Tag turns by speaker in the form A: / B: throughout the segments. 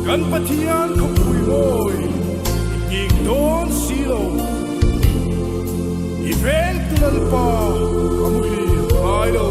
A: Kan Pathian khawpui mawi i nghing dawn si lo. I vengtu Lalpa ka muhil ngai lo.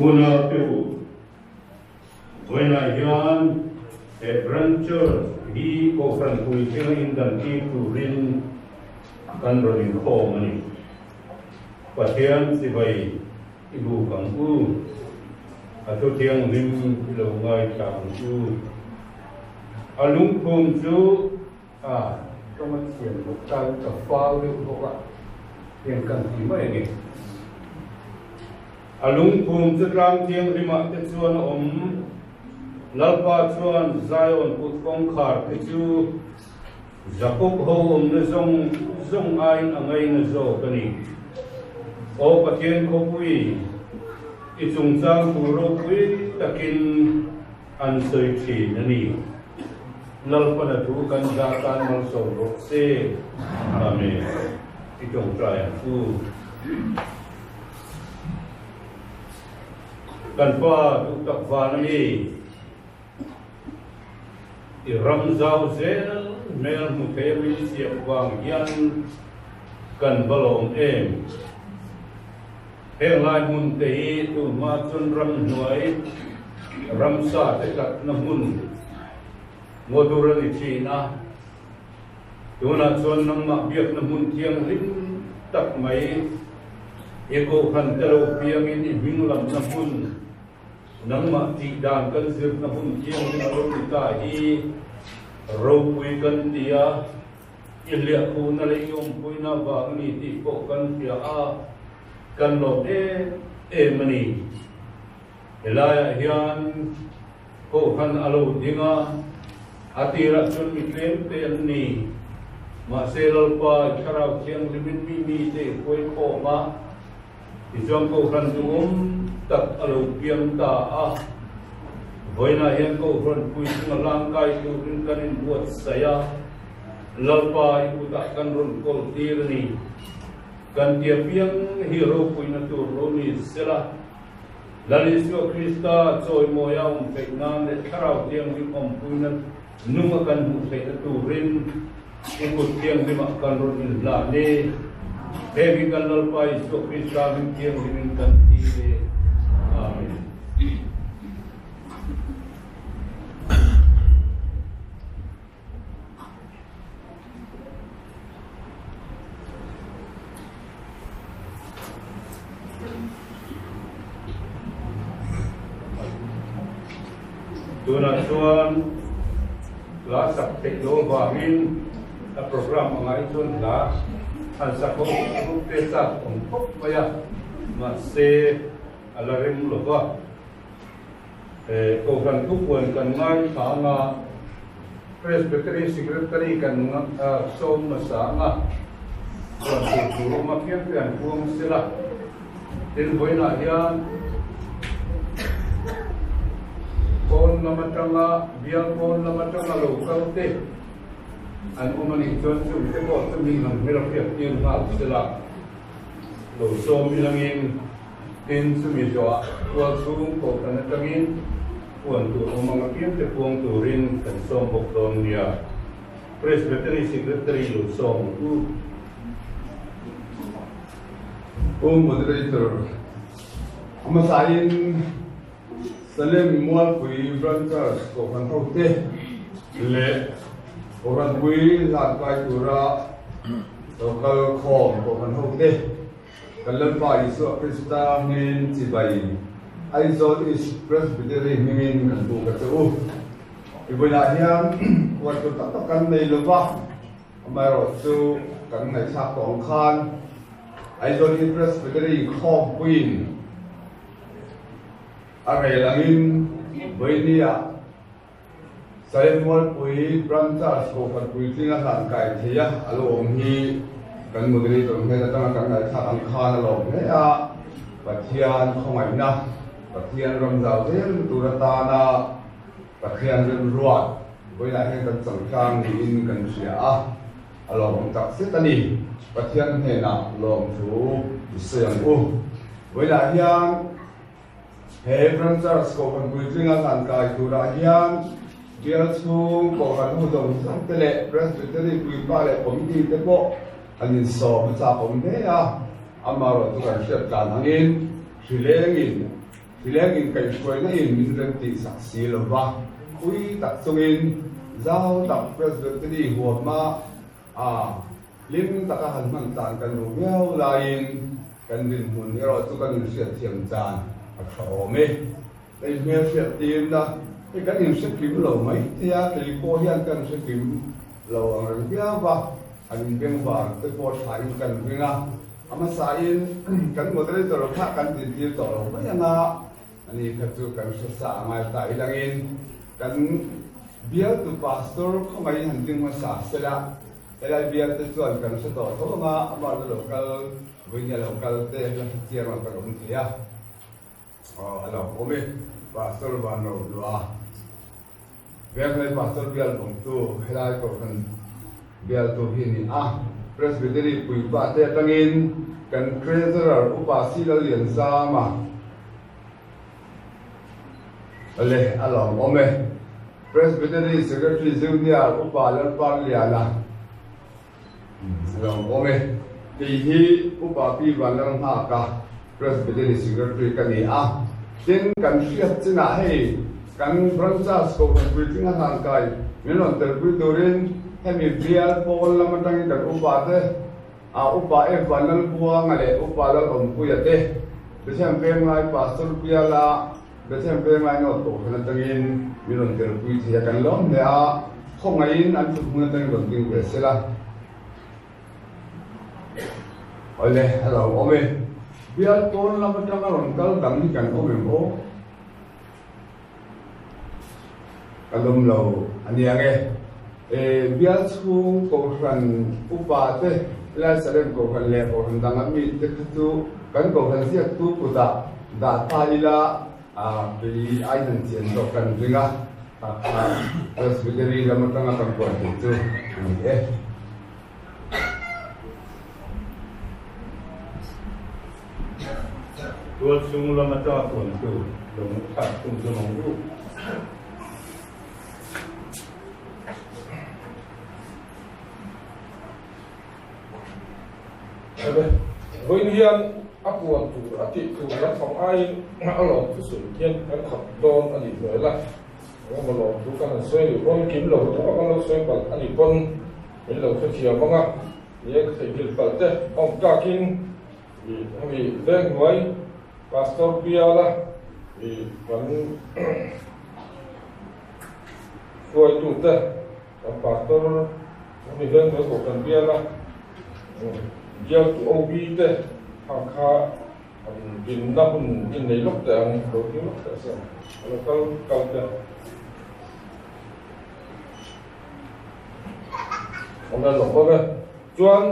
B: Unau te u, vawiinah hian he Branch Church hi Kohhran puitlinga indan tir turin kan rawn inkhawm a ni. Pathian chibai i buk ang u, a thu thianghlim i lo ngaithla ang u. A lungphum chu a tawng a thiam bawk tan ka fau deuh bawk a, heng kan ti mai a ni. A lungphum chu tlang thianghlimah te chuan a awm, Lalpa chuan Zion kut kawngkhar te chu Jakob ho awmna zawng zawng aiin a ngaina zawk a ni. Aw Pathian khawpui, i chungchang tur ropui takin an sawi thin a ni. Lalpana thu kan zah tan malsawm rawh se. Amen. I tawngtai ang u. Kan Pa duhtak van a mi. I ram zau zel hmel hmu thei a min siam vang hian kan va lawm em? Heng lai hmun te hi tunhma chuan ramhnuai ramsa te tlatna hmun ngaw tur a ni thin a, tunah chuan nangmah biakna hmun thianghlim tak mai i kohhran te lo piangin i hming lamna hmun Nangmah tih dan kan zirna hun thianghlim a lo ni ta hi ropui kan ti a, i hliahkhuhna leh i awmpuina vang a ni tih pawh kan hria a, kan lawm em em a ni. Helaiah hian Kohhran a lo ding a, a tirah chuan mi tlem te an ni. Mahse Lalpa i Thlarau Thianghlimin mi mite i hruai khawm a, Tichuan Kohhran duhawm tak a lo piang ta a, vawiinah hian Kohhran puitling a hlangkai turin kan inbuatsaih a, Lalpa i kutah kan rawn kawl tir a ni. Kan tia piang hi ropuina tur lo ni sela, Lal Isua Krista chawimawi a awm theih nan leh Thlarau Thianghlim awmpuina nung a kan hmuh theihna turin i kut thianghlimah kan rawn inhlan e. Heng hi kan Lalpa Isua Krista hming thianghlimin kan ti e. Amen. Tunah chuan hla sak theih loh avangin a program anga hi chuan hla han sak ho rup te chak awm khawp mai a, mahse a la rem lo va. Kohhran thupuan kan ngaithla anga Presbytery Secretary kan sawm hmasa anga chuan tur tur awm a piang te an puang sela. Tin, vawiinah hian pawn lam atanga bial pawn lam atanga lo kal te an awm a nih chuan chungte pawh chu min han hmel hriat tir nghal sela lo sawm ilangin tin chumi zawhah tual chhung kohhran atangin puan tur awm ang apiang te puang turin kan sawm bawk dawn nia. Presbytery Secretary lo sawm ang u.
C: Pu Moderator, a hmasain Salem Mualpui Branch Church Kohhran hote leh Kohhranpui hlankai tura lo kal khawm Kohhran hote kan Lalpa Isua Krista hmingin chibai Aizawl East Presbytery hmingin kan buk a che u. I vawilah hian huat tur tak tak kan nei lova, Amaherawhchu kan ngaihthlak tawh ang khan Aizawl East Presbytery khawmpuiin a rel angin Vawinia Salem Mualpui Branch Church Kohhran puitling a hlan kai thei a, a lo awm hi kan moderator hmel atanga kan ngaihthlak ang khan a lawm hle a, Pathian khawngaihna, Pathian ram zau zel tur atana Pathian rilruat vawiinah hian kan changtlang niin kan hria a, a lawmawm tak zet a ni. Pathian hnenah lawmthu i sawi ang u. Vawiinah hian he Branch Church Kohhran puitlinga hlan kai turah hian bial chhung Kohhran ho zawng zawng te leh Presbytery puipa leh Committee te pawh an insawm a chak awm hle a, amaherawhchu kan hriat tlan angin hrilengin Rileng inkaihhruaina in min rem tih sak si lo va, ui tak chungin zau tak Presbytery huama a hlim taka han hman tlan kan duh viau laiin kan dinhmun erawh chu kan inhriatthiam chan a tha awm e. Hei hmel hriat tirna hi kan inhre kim lo mai thei a, kei pawh hian kan hre kim lo ang reng viau va, an inbengvar te pawh thlain kan ring a. A hmasain kan moderator kha kan dintir tawh lo mai ang a, ani kha chu kan hre sa a ngai ta ilangin kan bialtu pastor khawngaih han ding hmasa sela, helai bialte chuan kan hre tawh tho ang a, amah chu lo kal vawinia lo kal te la hre chiang lo kan awm thei a, aw a lo awm e, pastor van ro duh a. Venglai Pastor bial bawngtu helai Kohhran bialtu hi ni a, Presbytery puipa te atangin kan Treasurer Upa Si Lallianzama leh a lawmawm e. Presbytery Secretary Junior Upa Lalparliana a lawmawm e. Kei hi Upa Pi Vanlalnghaka Presbytery Secretary ka ni a, tin kan hriat chinah hei kan Branchas Kohhran puitling a hlan kai min rawn telpui turin hemi bial pawl lam atangin kan upa te a Upa F Vanlalbuanga leh Upa Lalawmpuia te Bethlehem Venglai Pastor biala Bethlehem Venglai North Kohhran atangin min rawn telpui thei a, kan lawm hle a, khawngaihin an thuthmun atangin rawn ding ve sela. Awle, a lo awm e. Bial pawn lam atanga rawn kal dang hi kan awm em aw? Ka lawm lo a nia nge. E, bial chhung kohhran upa te, helai Salem kohhran leh kohhran danga mi te kha chu kan kohhran ziaktu kutah dah ta ila, a kei ai han chian zawk kan ring a, Presbytery lam atanga kan puan theih chu a ni e.
B: Tual chung lam atanga puan chu lo thlak thung chu mawng u.
D: Vawiin hian a puan tur a tih tur lampang aiin a lawm thusawi hian kan khat dawn a nih hmel a, engemaw lawm thu kan han sawi nih pawn kim lo deuh a kan lo sawi palh a nih pawn min lo hrethiam ang a, ni e ka theihnghilh palh te awm takin ih hemi Venghnuai Pastor biala ih kan hruaitute Kan pastor hemi veng mai pawh kan bial a, bialtu OB te kha kha Dinna hun i nei lawk teh ang, lo ding lawk teh se, a lo kal kal teh. Awm e lawm awm e. Chuan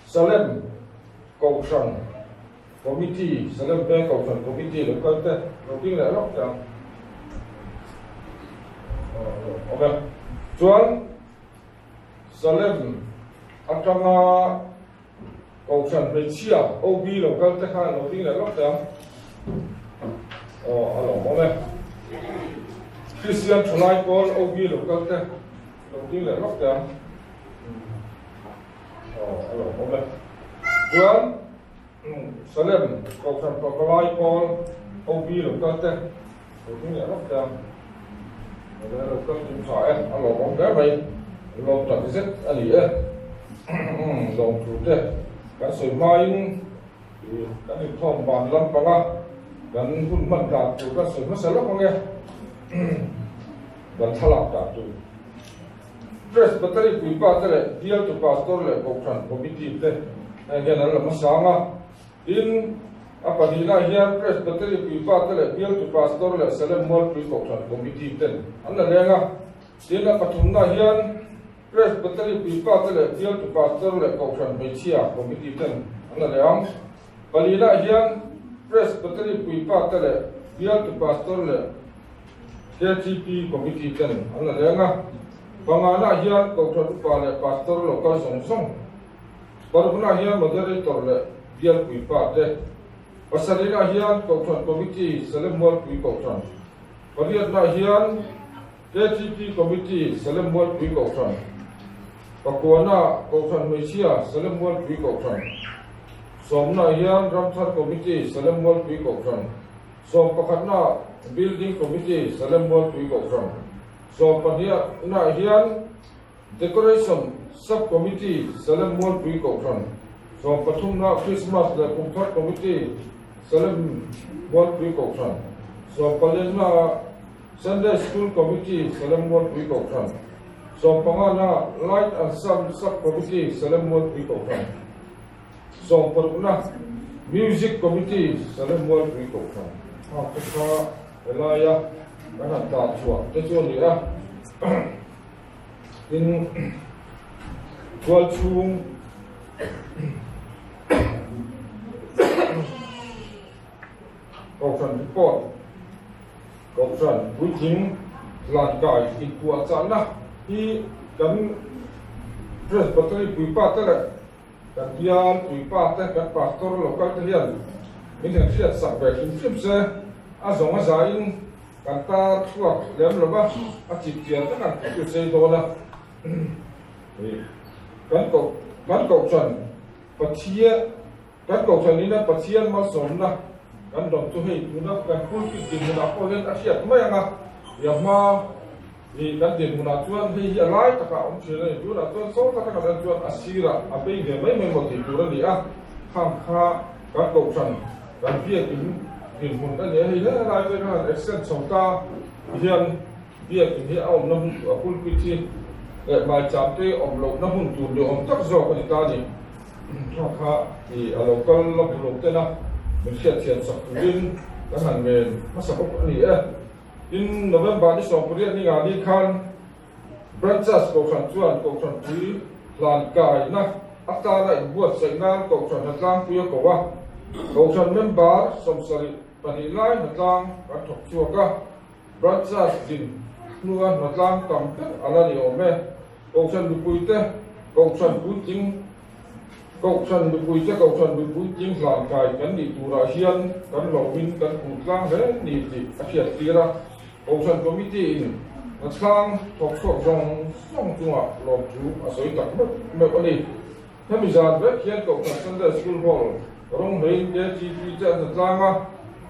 D: Salem Kohhran Committee, Salem Veng Kohhran Committee lo kal teh, lo ding leh lawk teh ang. Awm e. Chuan Salem atanga Kohhran hmeichhia OB lo kal te khan lo ding leh lawk teh ang. Aw a lawmawm e. Kristian thalai pawl OB lo kal te lo ding leh lawk teh ang. Aw a lawmawm e. Chuan Salem Kohhran pavalai pawl OB lo kal te lo ding leh lawk teh ang. Lo kal tum tha e, a lawmawm hle mai. Lawm tak zet a ni e. Lawmthu te kan sawi hmain kan inkhawm ban lampanga kan hun hman dan tur kan sawi hmasa lawk ang e. Kan thlalak dan tur. Presbytery puipa te leh bialtu pastor leh kohhran committee te heng hian an la hmasang a. Tin, a pahnihnaah hian Presbytery puipate leh bialtu Pastor leh Salem Mualpui Kohhran Committee ten an la leng a. Tin, a pathumnaah hian Presbytery puipate leh bialtu Pastor leh Kohhran Hmeichhia Committee ten an la leh ang. Palinaah hian Presbytery puipate leh bialtu Pastor leh KTP Committee ten an la leng a. Panganaah hian Kohhran Upa leh Pastor local zawng zawng Parukna hian Moderator leh Bialpui pa te, pasarihna hian Kohhran Committee Salem Mualpui Kohhran, pariatna hian KTP Committee Salem Mualpui Kohhran, pakuana Kohhran Hmeichhia Salem Mualpui Kohhran, sawmna hian Ramthar Committee Salem Mualpui Kohhran, sawm pakhatna Building Committee Salem Mualpui Kohhran, sawm pahnihna hian Decoration Sub Committee Salem Mualpui Kohhran 13na Christmas leh Kumthar Committee Salem Mualpui Kohhran 14na Sunday School Committee Salem Mualpui Kohhran 15na Light and Sound Sub Committee Salem Mualpui Kohhran 16na Music Committee Salem Mualpui Kohhran Hang te kha helaia kan han tar chhuah te chu a ni a. Tin, tual chhung Kohhran report, Kohhran puitling hlankai inpuahchahna hi kan Presbytery puipa te leh kan bial puipa te, kan pastor local te hian min han hriatsak ve hrim hrim se, a zawng a zain Kan tar chhuak lem lo va, a chip chian tak ang tih chu sei dawn a. Kan koh kan kohhran Pathian kan kohhran ina Pathian malsawmna kan dawm chu hei tuna kan pulpit dinhmunah pawh hian a hriat mai ang a, i a hma i kan dinhmunah chuan hei hi a lai takah a awm thin a ni. Tunah chuan saw taka kan en chuan a sirah a bei ve mai mai maw tih tur a ni a, khang kha kan kohhran Kan biakin dinhmun a ni a, hei he lai te khan accent chho ta hian biakin hi a awmna hmun tur a pulpit hi leh maicham te awm lohna hmun tur ni awm tak zawk a ni ta a ni. Kha kha i a lo kal la hmu lo tena min hriatthiam sak turin kan han ngen hmasa bawk a ni e. Tin, November ni 18 ni nga ni khan Branches Kohhran chuan Kohhran pui hlan kaina atana inbuatsaih nan Kohhran hnatlangpui a ko a. Kohhran member 72 lai hnatlang kan thawk chhuak a, Branches din hnua hnatlang tam ber a la ni awm e. Kohhran mipuite Kohhran puitling Kohhran mipuite Kohhran mipuitling hlan kai kan nih turah hian kan lawmin kan hmuh tlang hle ni tih a hriattir a. Kohhran Committee in hnathlang thawk chhuak zawng zawng chungah lawmthu a sawi tak meuh meuh a ni. Hemi zan vek hian Kohhran Sunday School Hall rawng hneiin KTP te an hnatlang a,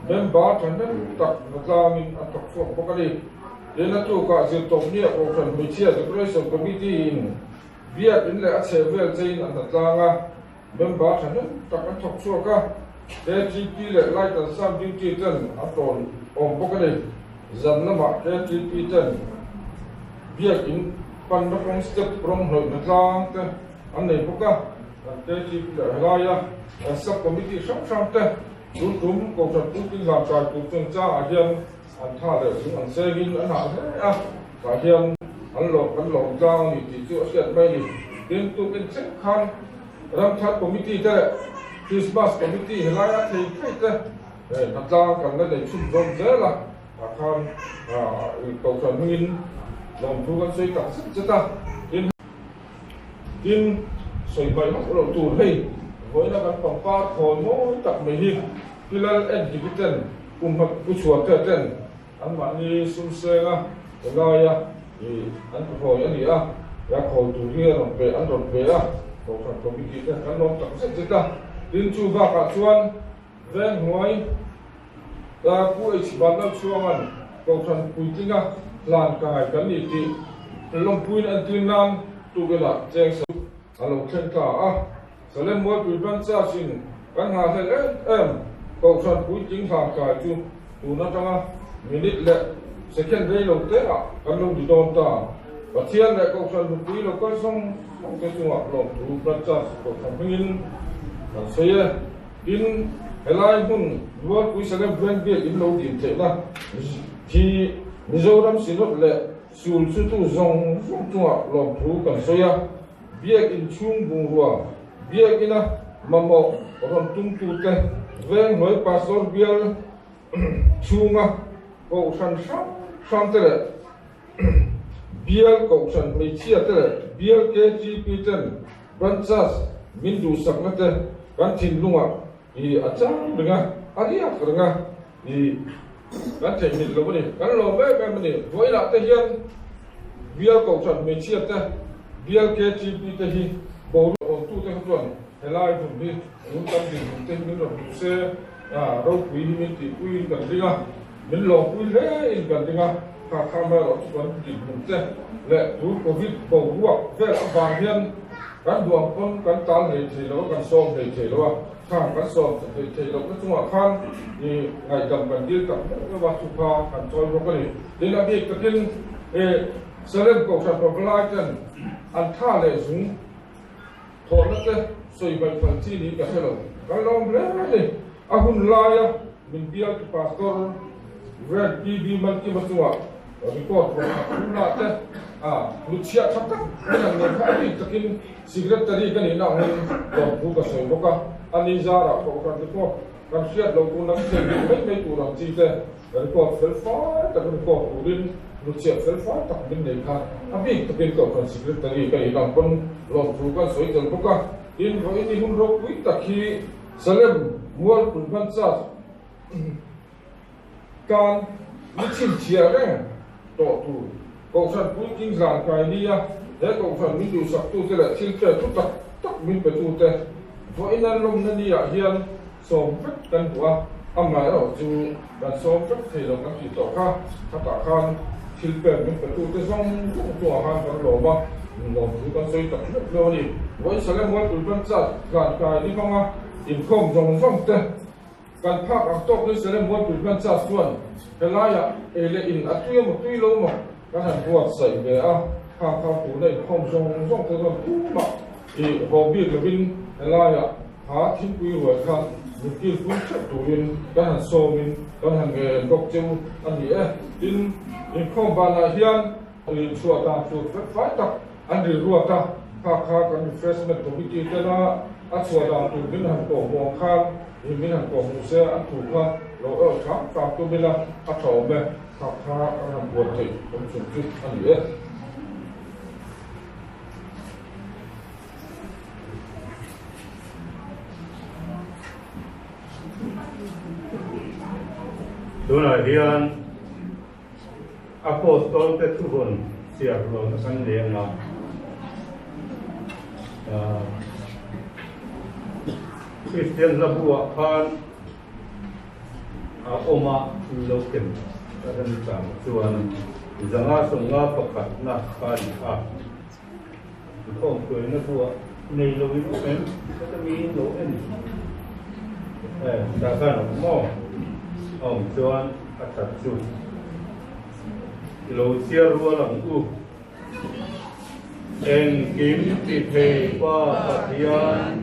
D: member thahnem tak hnatlangin an thawk chhuak bawk a ni. Tin, a tukah zirtawpnia Kohhran Hmeichhia Decoration Committee in Biak in leh a chheh vel chein an hnatlang a, member thahnem tak an thawk chhuak a, KTP leh Light and Sound duty ten an rawn awm bawk a ni. Zan lamah KTP ten Biak in panna kawng step rawng hnawih hnatlang te an nei bawk a, kan KTP leh helaia kan sub committee hrang hrang te. Tun tum Kohhran Puitling hlan kai tur chungchangah hian an tha leh zung an sengin an hah hle a, tah hian an lawm kan lawm tlang a ni tih chu a hriat mai a ni. Tin, tukin thleng khan Ramthar Committee te leh Christmas Committee helaia thei thei te hnatlang kan la nei chhun zawm zel a, tah khan Kohhran hmingin lawmthu kan sawi tak zet zet a. Tin, Tin, sawi hmaih hauh loh tur hei, vawiina kan pangpar khawi mawi tak mai hi Pilal Entity ten kum khat pu chhuahte ten anmahni sum senga helaia ih an hawi a ni a, he a khawi tur hi a rawn pe an rawn pe a, Kohhran Committee ten kan lawm tak zet zet a. Tin, chu bakah chuan veng hnuai Pu H Vanlalchhuanga'n Kohhran puitlinga hlan kai kan ni tih lawmpuiin entir nan tukinah cheng sa a lo thleng ta a. Salem Mualpui Branch Church-in kan nghahhlelh em em Kohhran puitling hlan kai chu tun atanga minute leh second rei lo te ah kan lo ni dawn ta. Pathian leh Kohhran nupui lo kal zawng zawng te chungah lawmthu Branch Church Kohhran hmingin kan sawi e. Tin, helai hmun Rualpui Salem Veng biak in lo din theihna hi Mizoram Synod leh sul chutu zawng zawng chungah lawmthu kan sawi a, biak in chhung bungrua, biak ina mamawh rawn tumtute, veng hnuai pastor bial chhunga kohhran hrang hrangte leh bial kohhran hmeichhiate leh bial KTP ten Branchas min duhsakna te kan thinlungah i a chang reng a, a riak reng a, i kan theihnghilh lo a ni, kan lawm em em a ni. Vawilah te hian bial kohhran hmeichhia te, bial KTP te hi boruak awmtu te kha chuan helai hmun hi tun kan dinhmun te hi min rawn hmu se, ropui hi min tihpuiin kan ring a, min lawmpui hle in kan ring a, kha kha amaherawh chu kan dinhmun te leh tun Covid boruak vel avang hian kan duang pawn kan tal hlei thei lo a, kan sawm hlei thei lo a, khang kan sawm hlei thei loh na chungah khan i ngaihdam kan dil tak meuh meuh a, chukha kan chawi bawk a ni. Tin, a bik takin i Salem Kohhran pavalai ten an tha leh zung Thawhna te sawi baih phal chi niin ka hre lo. Kan lawm hle a ni. A hun laia min bialtu Pastor Rev PB Malkima chungah record rawn khat thu lah te a hnutchhiah tha tak min han nei kha a bik takin Secretary ka nihna angin lawmthu ka sawi bawk a. A ni zarah kohhran te pawh kan hriat loh tur lam thei duh mai mai tur ang chi te record fel fai tak record turin hnutchhiah fel fai tak min nei kha a bik takin kohhran secretary ka in ang pawn lawmthu kan sawi tel bawk a. Tin, vawiin i hun ropui tak hi Salem Mualpui Panchayat tan ni chhinchhiah reng tawh tur kohhran puitling zan kai nia he kohhran min duhsaktute leh thil pek thu tak tak min petute vawiin an lawmna niah hian sawm vek kan duh a, amaherawh chu kan sawm vek thei lo kan tih tawh kha, khatah khan thil pek min petute zawng zawng chungah khan kan lawm a, lawmthu kan sawi tak meuh meuh a ni. Vawiin Salem Mualpui Panchayat tlan kai ni hmanga inkhawm zawng zawng te Kan phak ang tawk ni Salem Mualpui Branchas chuan helaiah ei leh in a tui emaw tui lo maw kan han buatsaih ve a, khang khang tuna inkhawm zawng zawng te chuan tumah i haw bik lovin helaiah kha thingpui ruai kha min kil pui theuh turin kan han sawmin kan han ngen bawk cheu a ni e. Tin, inkhawm banah hian inchhuah dan tur fek fai tak an rilruat a, kha kha kan refreshment committee tena a chhuah dan tur min han kawh hmuh ang khan i min han kawh hmuh se an thu kha lo eur hram hram tum ila a tha awm e, kha kha kan han buat theih awm chhun chu a ni e.
B: Tunah hian. Apostol te thuvawn chhiar hlawhna kan leng a, Kristian hla buah khan a awm a lo ken a remchang chuan 550 pakhatna kha a ni a, inkhawmtuaina buah nei lo in awm em? Heta miin lo en e, tah khan a awm maw? A awm chuan a that chu i lo chhiar rual ang u. Engkim ti thei Pa Pathian.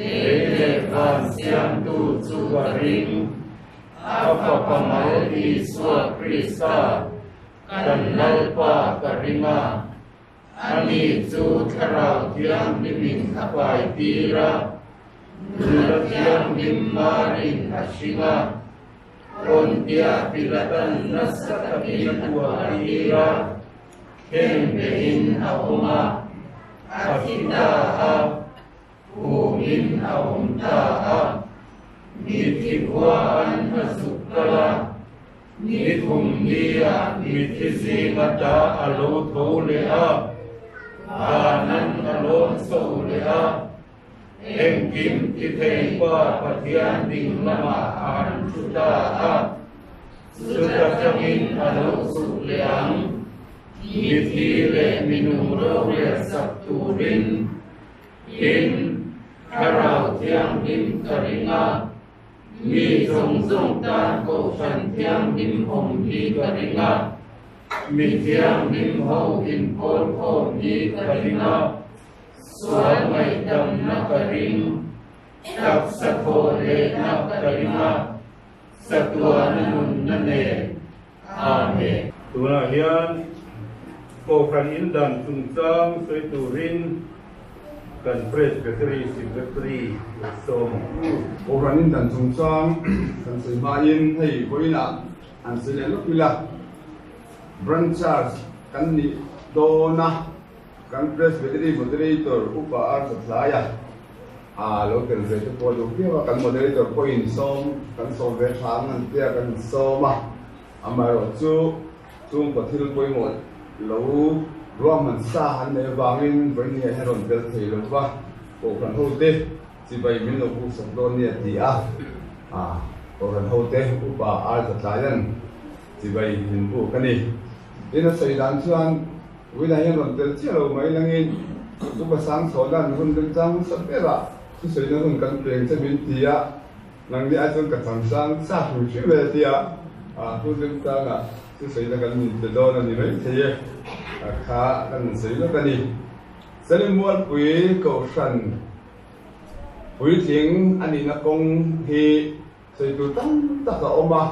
E: Lei leh van siamtu chu ka ring, a Fapa mal Isua Krista, kan Lalpa ka ring a, ani chu Thlarau Thianghlimin a pai tir a, Nula Thianghlim Marin a hring a, Pontia Pilatan nasa takin a tuar tir a, heng behin a awm a, a thi ta a, Khumin a awm ta a, mitthi khua an a zuk kal a, ni thum nia mitthi zinga ta a lo tho leh a, vanan a lawm chho leh a, engkim ti thei Pa Pathian ding lamah a han thu ta a, chuta tangin a lo chhuk leh ang, mitthi leh minung rorel sak turin. Tin, Thlarau Thianghlim ka ring a, mi zawng zawng tan Kohhran Thianghlim awm hi ka ring a, mi thianghlim ho inpawl khawm hi ka ring a, sual ngaihdamna ka ring, taksa thawh lehna ka ring a, chatuana nunna nen. Amen.
B: Tunah hian Kohhran indan chungchang sawi turin kan Presbytery Secretary sawm ang u.
C: Kohhran indan chungchang kan sawi hmain hei vawiinah an sawi leh lawk ila, Branch Charge kan nih dawna kan Presbytery Moderator Upa R. Zathlaia a lo tel ve te pawh duh viau a, kan Moderator pawhin sawm kan sawm ve tha ang an tia kan insawm a, amaherawh chu chhungkaw thil pawimawh lo ruahman sa an neih avangin vawinia hian rawn tel thei lo va, Kohhran hote chibai min lo buksak dawn nia ti a, Kohhran hote Upa R. Zatlaia'n chibai min buk a ni. Tin a sawi dan chuan Vawiinah hian rawn tel chiah lo mai langin Upa Sangchhawna'n hun remchang hmasa berah thusawina hun kan peng che min ti a, nangni ai chuan ka changchang chak hrim hrim e a ti a, hun remchangah thusawina kan min pe dawn a ni mai thei e, kha kan rawn sawi lawk a ni. Salim Mualpui Kohhran puitling a nihna kawng hi Sawi tur tam tak a awm a,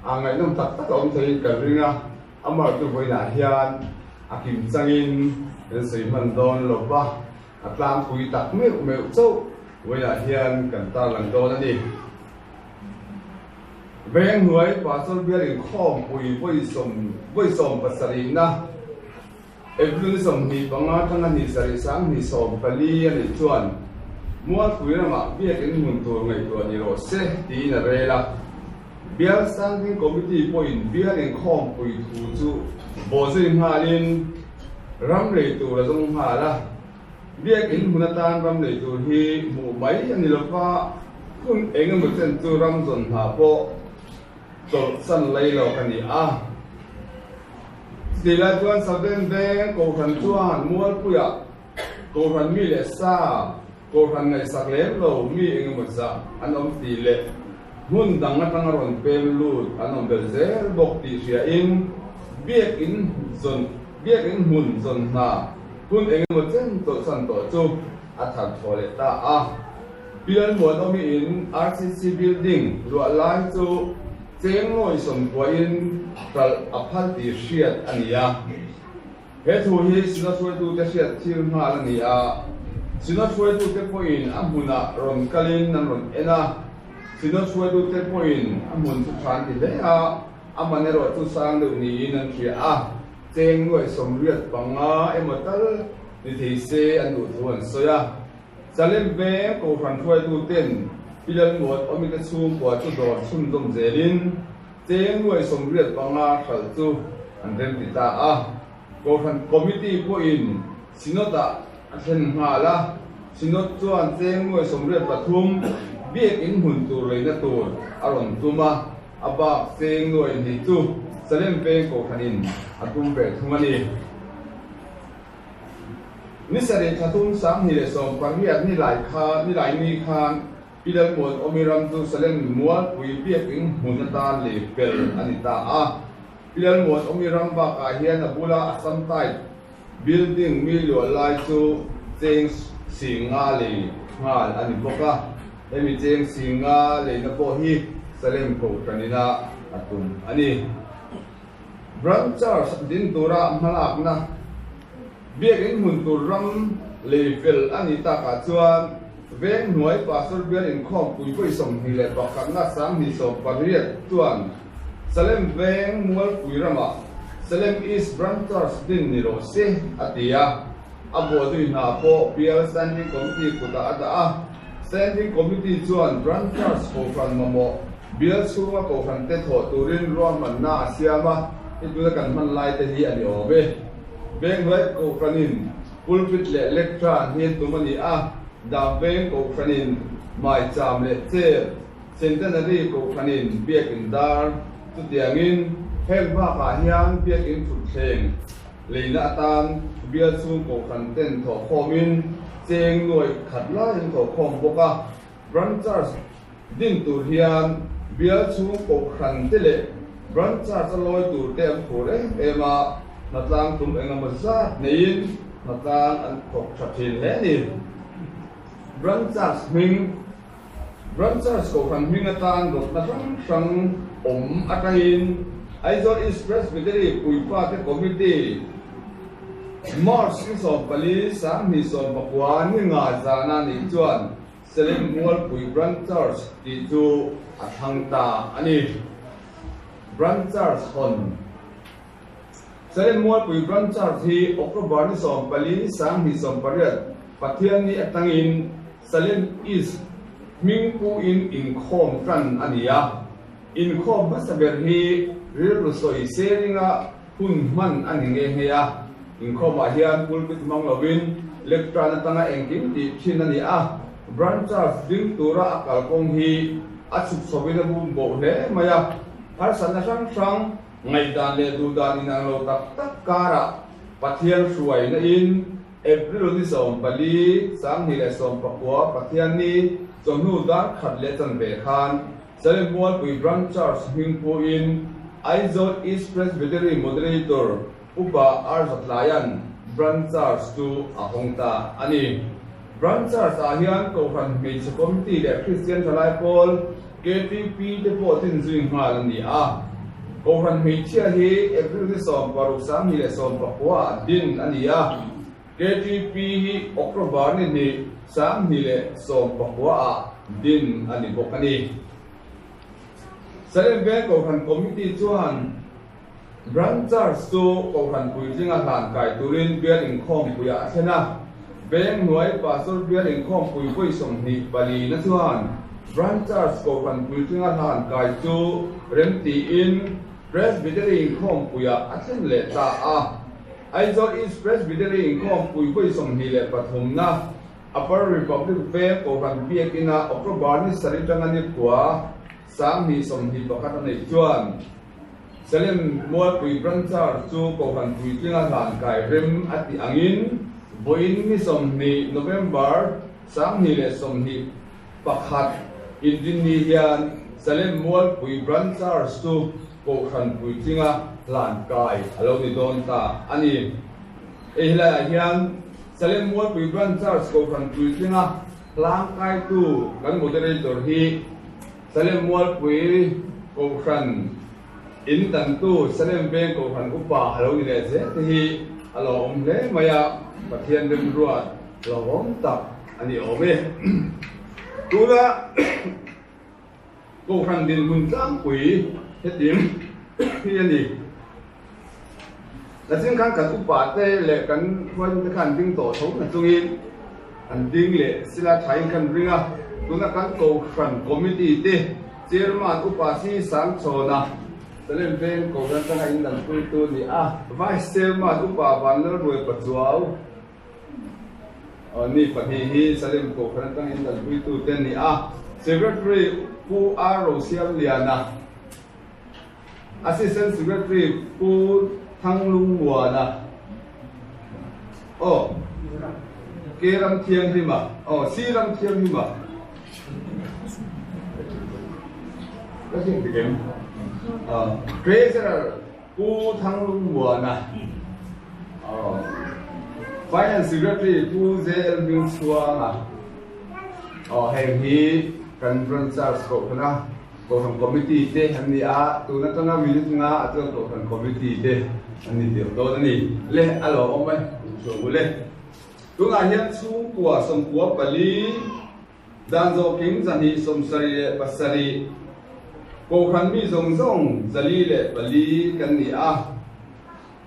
C: a ngaihnawm tak tak a awm theiin ka ring a, amah chu vawiinah hian a kim changin kan sawi hman dawn lo va, a tlangpui tak meuh meuh chauh vawiinah hian kan tarlang dawn a ni. Veng hnuai Pastor bial inkhawmpui vawi 77na April 25 atanga ni sarih 2014 a nih chuan Mualpui ramah biakin hmun tur ngaihtuah ni rawh se tiin a rel a. Bial Standing Committee pawhin bial inkhawmpui thu chu bawhzui nghalin ram lei tur a zawng nghal a. Biakin hmun atan ram lei tur hi hmuh mai a ni lova, hun eng emaw chen chu ram zawn hna pawh chawlhsan lei lo ka ni a. Chutih lai chuan Sudden Veng Kohhran chuan Mualpuiah Kohhran mi leh sa, Kohhran ngaihsak lem lo mi eng emaw zah an awm tih leh hmun dang atanga rawn pem lut an awm belh zel bawk tih hriain Biakin zawn Biakin hmun zawn hna hun eng emaw chen chawlhsan tawh chu a thar thaw leh ta a. Pialmuan awmi in RCC building luah lai chu cheng ngawi sawmkuahin hralh a phal tih hriat a ni a. He thu hi Synod hruaitute hriat thil nghal a ni a. Synod hruaitute pawhin a hmunah rawn kalin an rawn en a. Synod hruaitute pawhin a hmun chu tha an ti hle a, a man erawh chu sang deuh niin an hria a. Cheng nuaih 85 emaw tal ni thei se an duh thu an sawi a. Salem veng Kohhran hruaituten Pi Lalmuan awmite chhungkua chu dawr chhunzawm zelin cheng nuai 85 hralh chu an remti ta a. Kohhran Committee pawhin Synod-ah a thlen nghal a, Synod chuan cheng nuai 83 biakin hmun tur leina tur a rawn tum a, a bak cheng nuai hnih chu Salem veng Kohhranin a tum ve thung a ni. Ni sarih thla 2018 nilai kha nilai ni khan Pi Lalmuan Awmi ram chu Salem Mualpui biakin hmun atan lei pel a ni ta a. Pi Lalmuan Awmi ram bakah hian a bula Assam type building mi luah lai chu cheng 50 lei nghal a ni bawk a. Hemi cheng singa leina pawh hi Salem Kohhranina a tum a ni. Branch Church din tura hmalakna Biakin hmun tur ram lei fel a nih takah chuan veng hnuai Pastor bial inkhawmpui vawi 21 na 2018 chuan Salem veng Mualpui ramah Salem East Branch Church din ni rawh se a ti a, a buaizui hna pawh bial Standing Committee kutah a dah a. Standing Committee chuan Branch Church Kohhran mamawh bial chhunga Kohhran te thawh turin ruahmanna a siam a, hei tuna kan hman lai te hi a ni awm e. Venghnuai Kohhranin pulpit leh lectern hi tum a ni a, Dam Veng Kohhranin maicham leh chair, Centenary Kohhranin biakin dar, chutiangin heng bakah hian biakin thutthleng leina atan bial chhung Kohhran ten thawhkhawmin cheng nuaih khat laiin thawhkhawm bawk a, Branch Church din tur hian bial chhung Kohhran te leh Branch Church a lawi tur te an phur em em a, hnatlang tum engemaw zat neiin hnatlang an thawk tha thin hle a ni. Branch Church hming Branch Church Kohhran hming atan rawtna hrang hrang awm atangin Aizawl East Presbytery Puipate Committee March ni 14 2019 ni nga zana nih chuan Salem Mualpui Branch Church tih chu a thlang ta a ni. Branch Church hawn Salem Mualpui Branch Church hi October ni 14 2018 Pathianni atangin Salem East hming puin inkhawm tan a ni a. Inkhawm hmasa ber hi rilru sawi seringa hun hman a ni nghe nghe a. Inkhawmah hian pulpit hmang lovin lectern atanga engkim tih thin a ni a. Branch Church ding tura a kalkawng hi a chhuk chhovin a bum boh hle mai a. Harsatna hrang hrang, ngaihdan leh duhdan inang lo tak tak karah Pathian hruaina in April ni 14, 2019 Pathianni chawhnu dar khat leh chanve khan Salem Mualpui Branch Church hming puin Aizawl East Presbytery Moderator Upa R Zatlaia'n Branch Church chu a hawng ta a ni. Branch Church ah hian Kohhran Hmeichhe Committee leh Kristian Thalai Pawl, KTP, te pawh din zui nghal a ni a. Kohhran hmeichhia hi April ni 16 2019 ah din a ni a. KTP hi October ni hnih 2019 ah din a ni bawk a ni. Salem Veng Kohhran Committee chuan Branch Church chu Kohhran puitlinga hlan kai turin bial inkhawmpuiah a thlen a. Veng hnuai Pastor bial inkhawmpui vawi 24 na chuan Branch Church Kohhran puitlinga hlan kai chu remtiin Presbytery inkhawmpuiah a thlen leh ta a. Aizawl East Presbytery inkhawmpui vawi 23 na Upper Republic Veng Kohhran Biakina October ni sarih tanga ni khua 2021 a neih chuan Salem Mualpui Branch Church chu Kohhran puitlinga hlan kai rem a tih angin vawiin ni 20 November 2021 Inrinni hian Salem Mualpui Branch Church chu Kohhran puitlinga hlan kai a lo ni dawn ta a ni. Hei helaiah hian Salem Mualpui Branch Church Kohhran puitlinga hlang kaitu kan moderator hi Salem Mualpui Kohhran in dantu Salem Veng Kohhran Upa a lo ni leh zel te hi a lo awm hle mai a, Pathian remruat hlauhawm tak a ni awm e. Tuna Kohhran dinhmun tlangpui hetiang hi a ni. Nachin khan kan upa te leh kan hruaitute khan an ding tawh tho na chungin an ding leh sila thain khan ring a. Tuna kan Kohhran Committee te Chairman Upa Si Sangchhawna, Salem Veng Kohhran atanga in danpuitu ni a, Vice Chairman Upa Vanlalruai Pachuau, Ni pahnih hi Salem Kohhran atangin danpuitute a ni a, Secretary Pu R Rosiamliana, Assistant Secretary Pu Thanglungmuana, aw K Ramthianghlima, aw C Ramthianghlima, ka hriat dik em? Treasurer Pu Thanglungmuana, Finance Secretary Pu JL Hmingchhuanga, Aw heng hi kan Branch Church Kohhrana Kohhran Committee te an ni a, tun atanga minute nga ah chuan Kohhran Committee te an ni tir dawn a ni. Le a lo awm e, inchhuah bul e. Tunah hian chhungkua 94, dan zawhkim 277, Kohhran mi zawng zawng 404 kan ni a.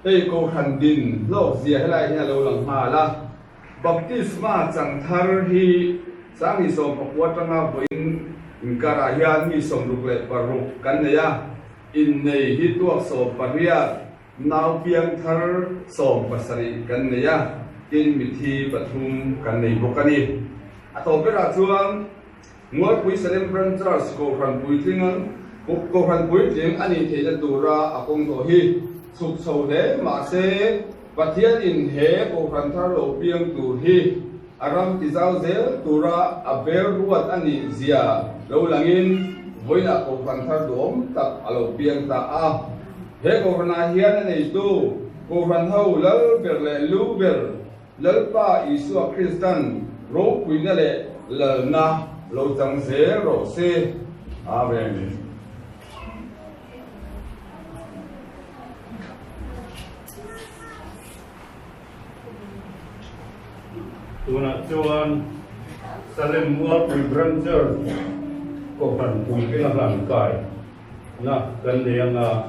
C: Hei Kohhran din hlawk zia helai hian a lo lang nghal a. Baptisma chang thar hi 2019 atanga vawiin inkarah hian mi 66 kan nei a, innei hi tuak 18, nau piang thar 17 kan nei a, tin mithi pathum kan nei bawk a ni. A tawp berah chuan Mualpui Salem Branch Church Kohhran puitling Kohhran puitling a nih theihna tura a kawng tawh hi chhuk chho hle mahse Pathian in he Kohhran thar lo piang tur hi a ram ti zau zel tura a bel ruat a nih zia lo langin vawiinah Kohhran thar duhawm tak a lo piang ta a. He Kohhranah hian a neitu Kohhran ho lal ber leh lu ber Lalpa Isua Kristan ropuina leh lalna lo chang zel rawh se. Amen.
B: Tunah chuan Salem Mualpui Branch Church Kohhran puitling a hlan kai na kan nei anga.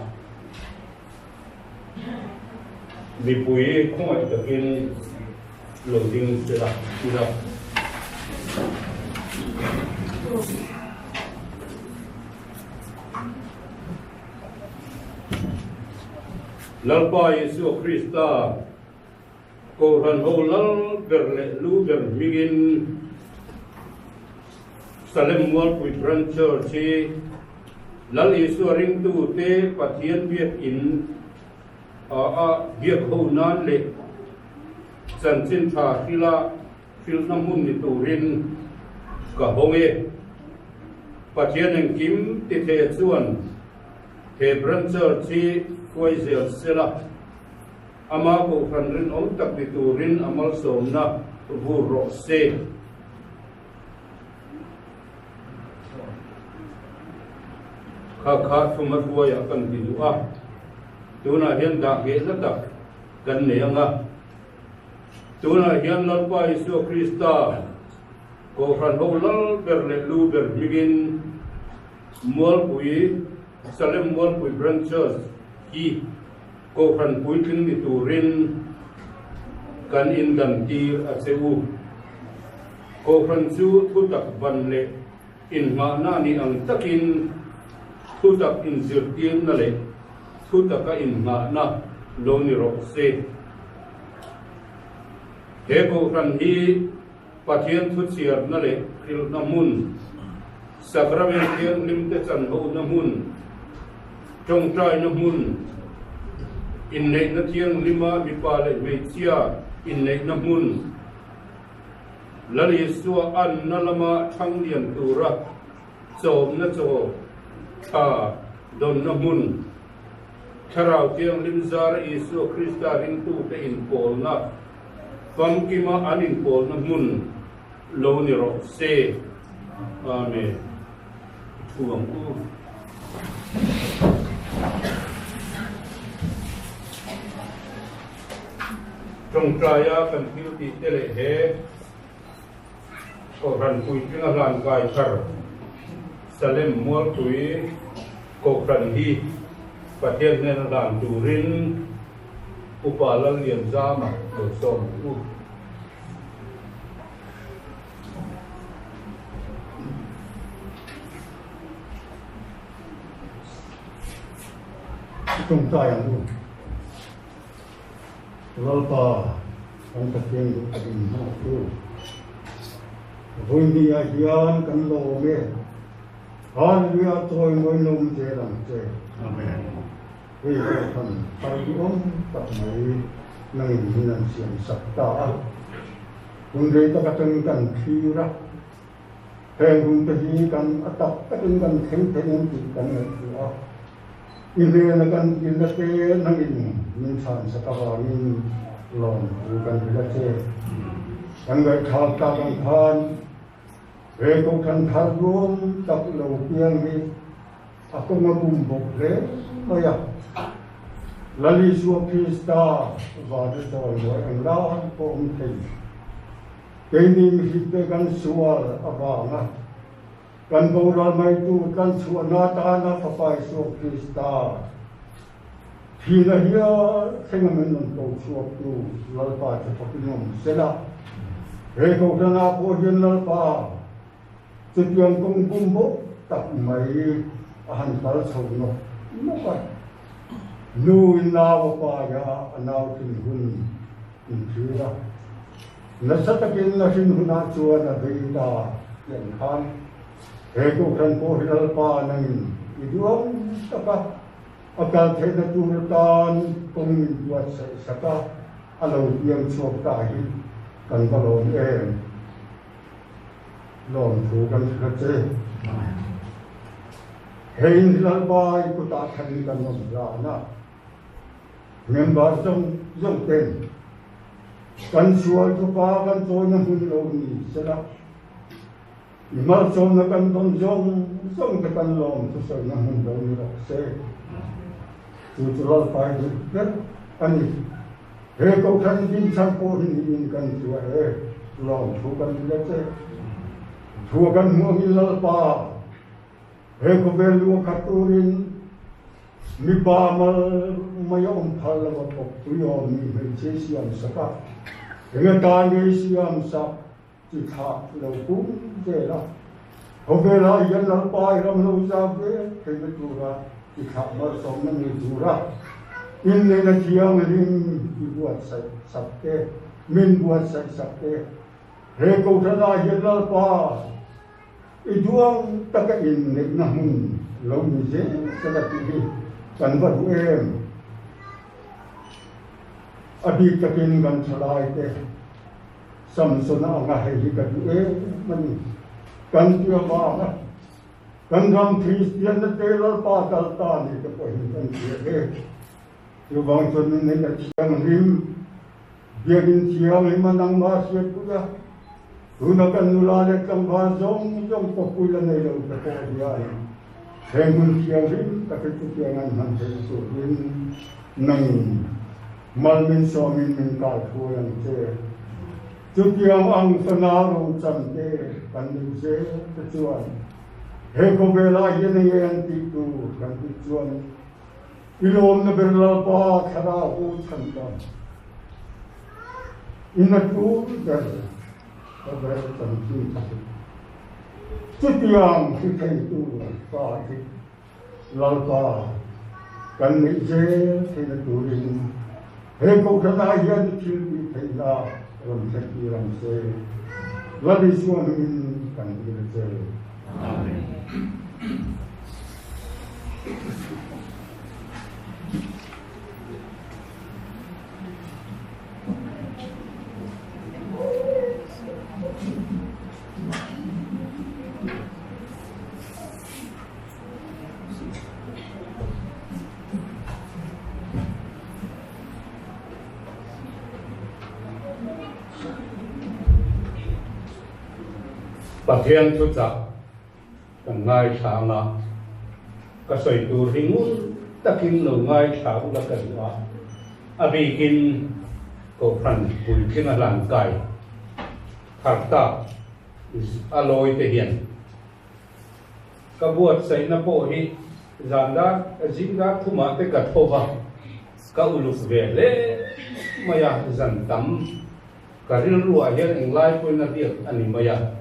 B: Mipui khawngaih takin lo ding se la ila. Lalpa Isua Krista Kohhran ho lal ber leh lu ber hmingin Salem Mualpui Branch Church hi Lal Isua ringtute Pathian biakin a biak ho nan leh chanchin tha hrila hrilhna hmun ni turin ka hawng e. Pathian engkim tithe chuan he Branch Church hi hruai zel sela. Ama Kohhran rinawm tak ni turin a malsawmna vur rawh se. Kha kha thuma hruaiah kan ti duh a, tunah hian dah nghehna tak kan nei ang a. Tunah hian Lalpa Isua Krista Kohhran ho lal ber leh lu ber hmingin Mualpui, Salem Mualpui Branch Church hi Kohhran puitling ni turin kan indantir a che u. Kohhran chu thutak ban leh inngahna ni ang takin thutak inzirtirna leh thutaka inngahna lo ni rawh se. He kohhran hi Pathian thuchhiarna leh hrilhna hmun, Sacrament Thianghlimte chanhona hmun, tawngtaina hmun, inneihna thianghlima mipa leh hmeichhia inneihna hmun, Lal Isua anna lama thang lian tura chawmna chaw tha dawnna hmun, Thlarau Thianghlim zara Isua Krista ringtute inpawlna, Famkima an inpawlna hmun lo ni rawh se. Amen. I thu ang u. Tawngtaia kan thil tih te leh he Kohhran puitlinga hlan kai thar Salem Mualpui Kohhran hi Pathian hnena hlan turin Upa Lallianzama lo sawm ang u.
F: Tawngtai ang u. Lalpa kan Pathian duh tak in hmang tu. Vawinia hian kan lawm e. Hallelujah chawi mawi nawm zel ang che. Amen. Hei pawh khan thar duhawm tak mai nangin min an siam sak ta a. Hun rei tak atangin kan thlir a, heng hun te hi kan a tak takin kan thleng thei em tih kan ngaihtuah a. I hnena kan dilna te nangin min chhan sak avangin lawmthu kan hrilh a che. Kan ngaihthlak tak ang khan. He Kohhran thar duam tak lo piang hi a kawng a bum bawk hle mai a. Lal Isua Krista vana chawi mawi ang lai pawh awm thei. Keini mihringte kan sual avanga kan boral mai tur kan chhuahna atana Fapa Isua Krista thihna hial thlenga min rawn ko chhuaktu Lalpa chu fakin awm sela. He Kohhranah pawh hian Lalpa chutiang kawng bum bawk tak mai a han kal chho nawk nawk a. Nu in nau a pai a, a nau thin hun inthlir a. Nasa takin a hrin hunah chuan a vei ta tih an khan. He Kohhran pawh hi Lalpa nangin i duang tak a, a kal theihna tur atan kawng min buatsaih sak a, a lo piang chhuak ta hi kan va lawm em? Lawmthu kan hria che. Hei in hi Lalpa i kutah thlengin kan awm hlan a. Member zawng zawng ten kan sual thupa kan chawina hmun lo ni sela, i malsawmna kan dawn zawng zawng te kan lawm thusawina hmun lo ni rawh se. Chu chu Lalpai duh ber a ni. He Kohhran dinchhan pawh hi niin kan hria e, lawmthu kan hria che. Thua kan hmuh angin Lalpa he khawvel lu a khat turin Mipa mal mai a awm phal lo a kawppui awm mi hmeichhe siam sak a, eng atan nge siam sak chi thlah lo pum vel a, khawvelah hian Lalpa i ram lo zau ve theihna tura chi thlah malsawmna nei tura inneihna thianghlim i buatsaih sak te, min buatsaih sak te, he Kohhranah hian Lalpa I duang taka inneihna hmun lo ni zel sela tih hi kan va duh em? A bik takin kan thalaite Samsona anga hei hi ka duh em a ni. Kan ti avanga kan ram Kristianna te Lalpa kal ta ni te pawhin kan hria e. Chuvang chuan inneihna thianghlim Biakinn thianghlim a nangmah hriatpui a, tuna kan nula leh tlangval zawng zawng pawhpui la nei lo te pawh hian he hmun thianghlim tak hi chutiang an hman theih turin nangin mal min sawmin min kai thuai ang che. Chutiang ang fana rochan te kan nih zel te chuan he khawvelah hian enge an tih tur kan tih chuan I lawmna ber Lalpa thlarau hu chhan ta. I na tul ber ka ber chanchin tha hi. Chutiang hri theitu pa hi Lalpa kan neih zel theihna turin he Kohhranah hian i thil tih theihna rawn thlentir ang che. Lal Isua hmingin kan dil a che. Amen.
B: Pathian thuchah Kan ngaithla ang a, ka sawi tur hi ngun takin lo ngaithla ula ka duh a, a bikin Kohhran puitling a hlan kai thar tak a lawi te hian ka buatsaihna pawh hi zan dar zing dar thumah te ka tho va, ka uluk ve hle mai a, zan tam ka rilruah hian englai pawhin a riak a ni mai a.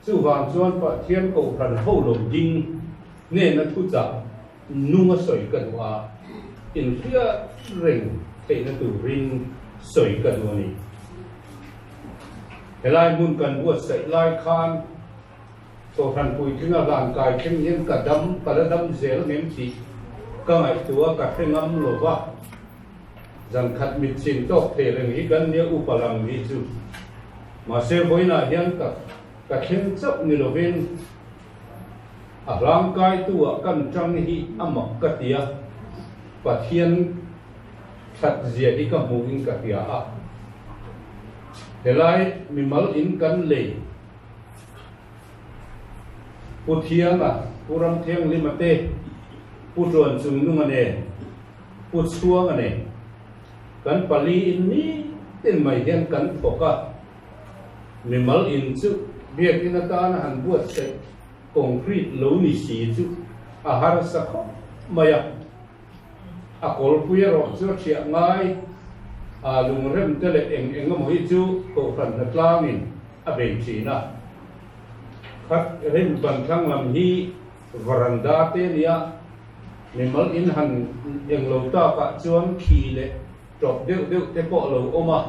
B: Chuvang chuan Pathian Kohhran ho lo ding hnena thuchah nunga sawi ka duh a, inhriat reng theihna turin sawi ka duh a ni. Helai hmun kan buatsaih lai khan Kohhran puitlinga hlan kai thleng hian ka dam, ka la dam zel ngem tih ka ngaihtuah a, ka hre ngam lo va. Zankhat mitchhin tawk thei reng hi kan nia upa lam hi chu. Mahse vawiinah hian ka ka thleng chauh ni lovin a hlangkaitu ah kan tang hi a mak ka ti a, Pathian that zia hi ka hmuhin ka hria a. Helai mimal in kan lei. Pu Thianga, Pu Ramthianghlima te, Pu Tuanchungnunga nen, Pu Chhuanga nen kan pali in nitin mai hian kan thawk a, mimal in chu biakin atana han buatsaih concrete lo ni si chu a harsa khawp mai a. A kawlpui erawh chu a thiah ngai a, lungrem te leh eng eng emaw hi chu kohhran hnatlangin a bei thin a. Khat rim ban thlang lam hi varanda te nia, mimal in han eng lo takah chuan khi leh tawp deuh deuh te pawh a lo awm a.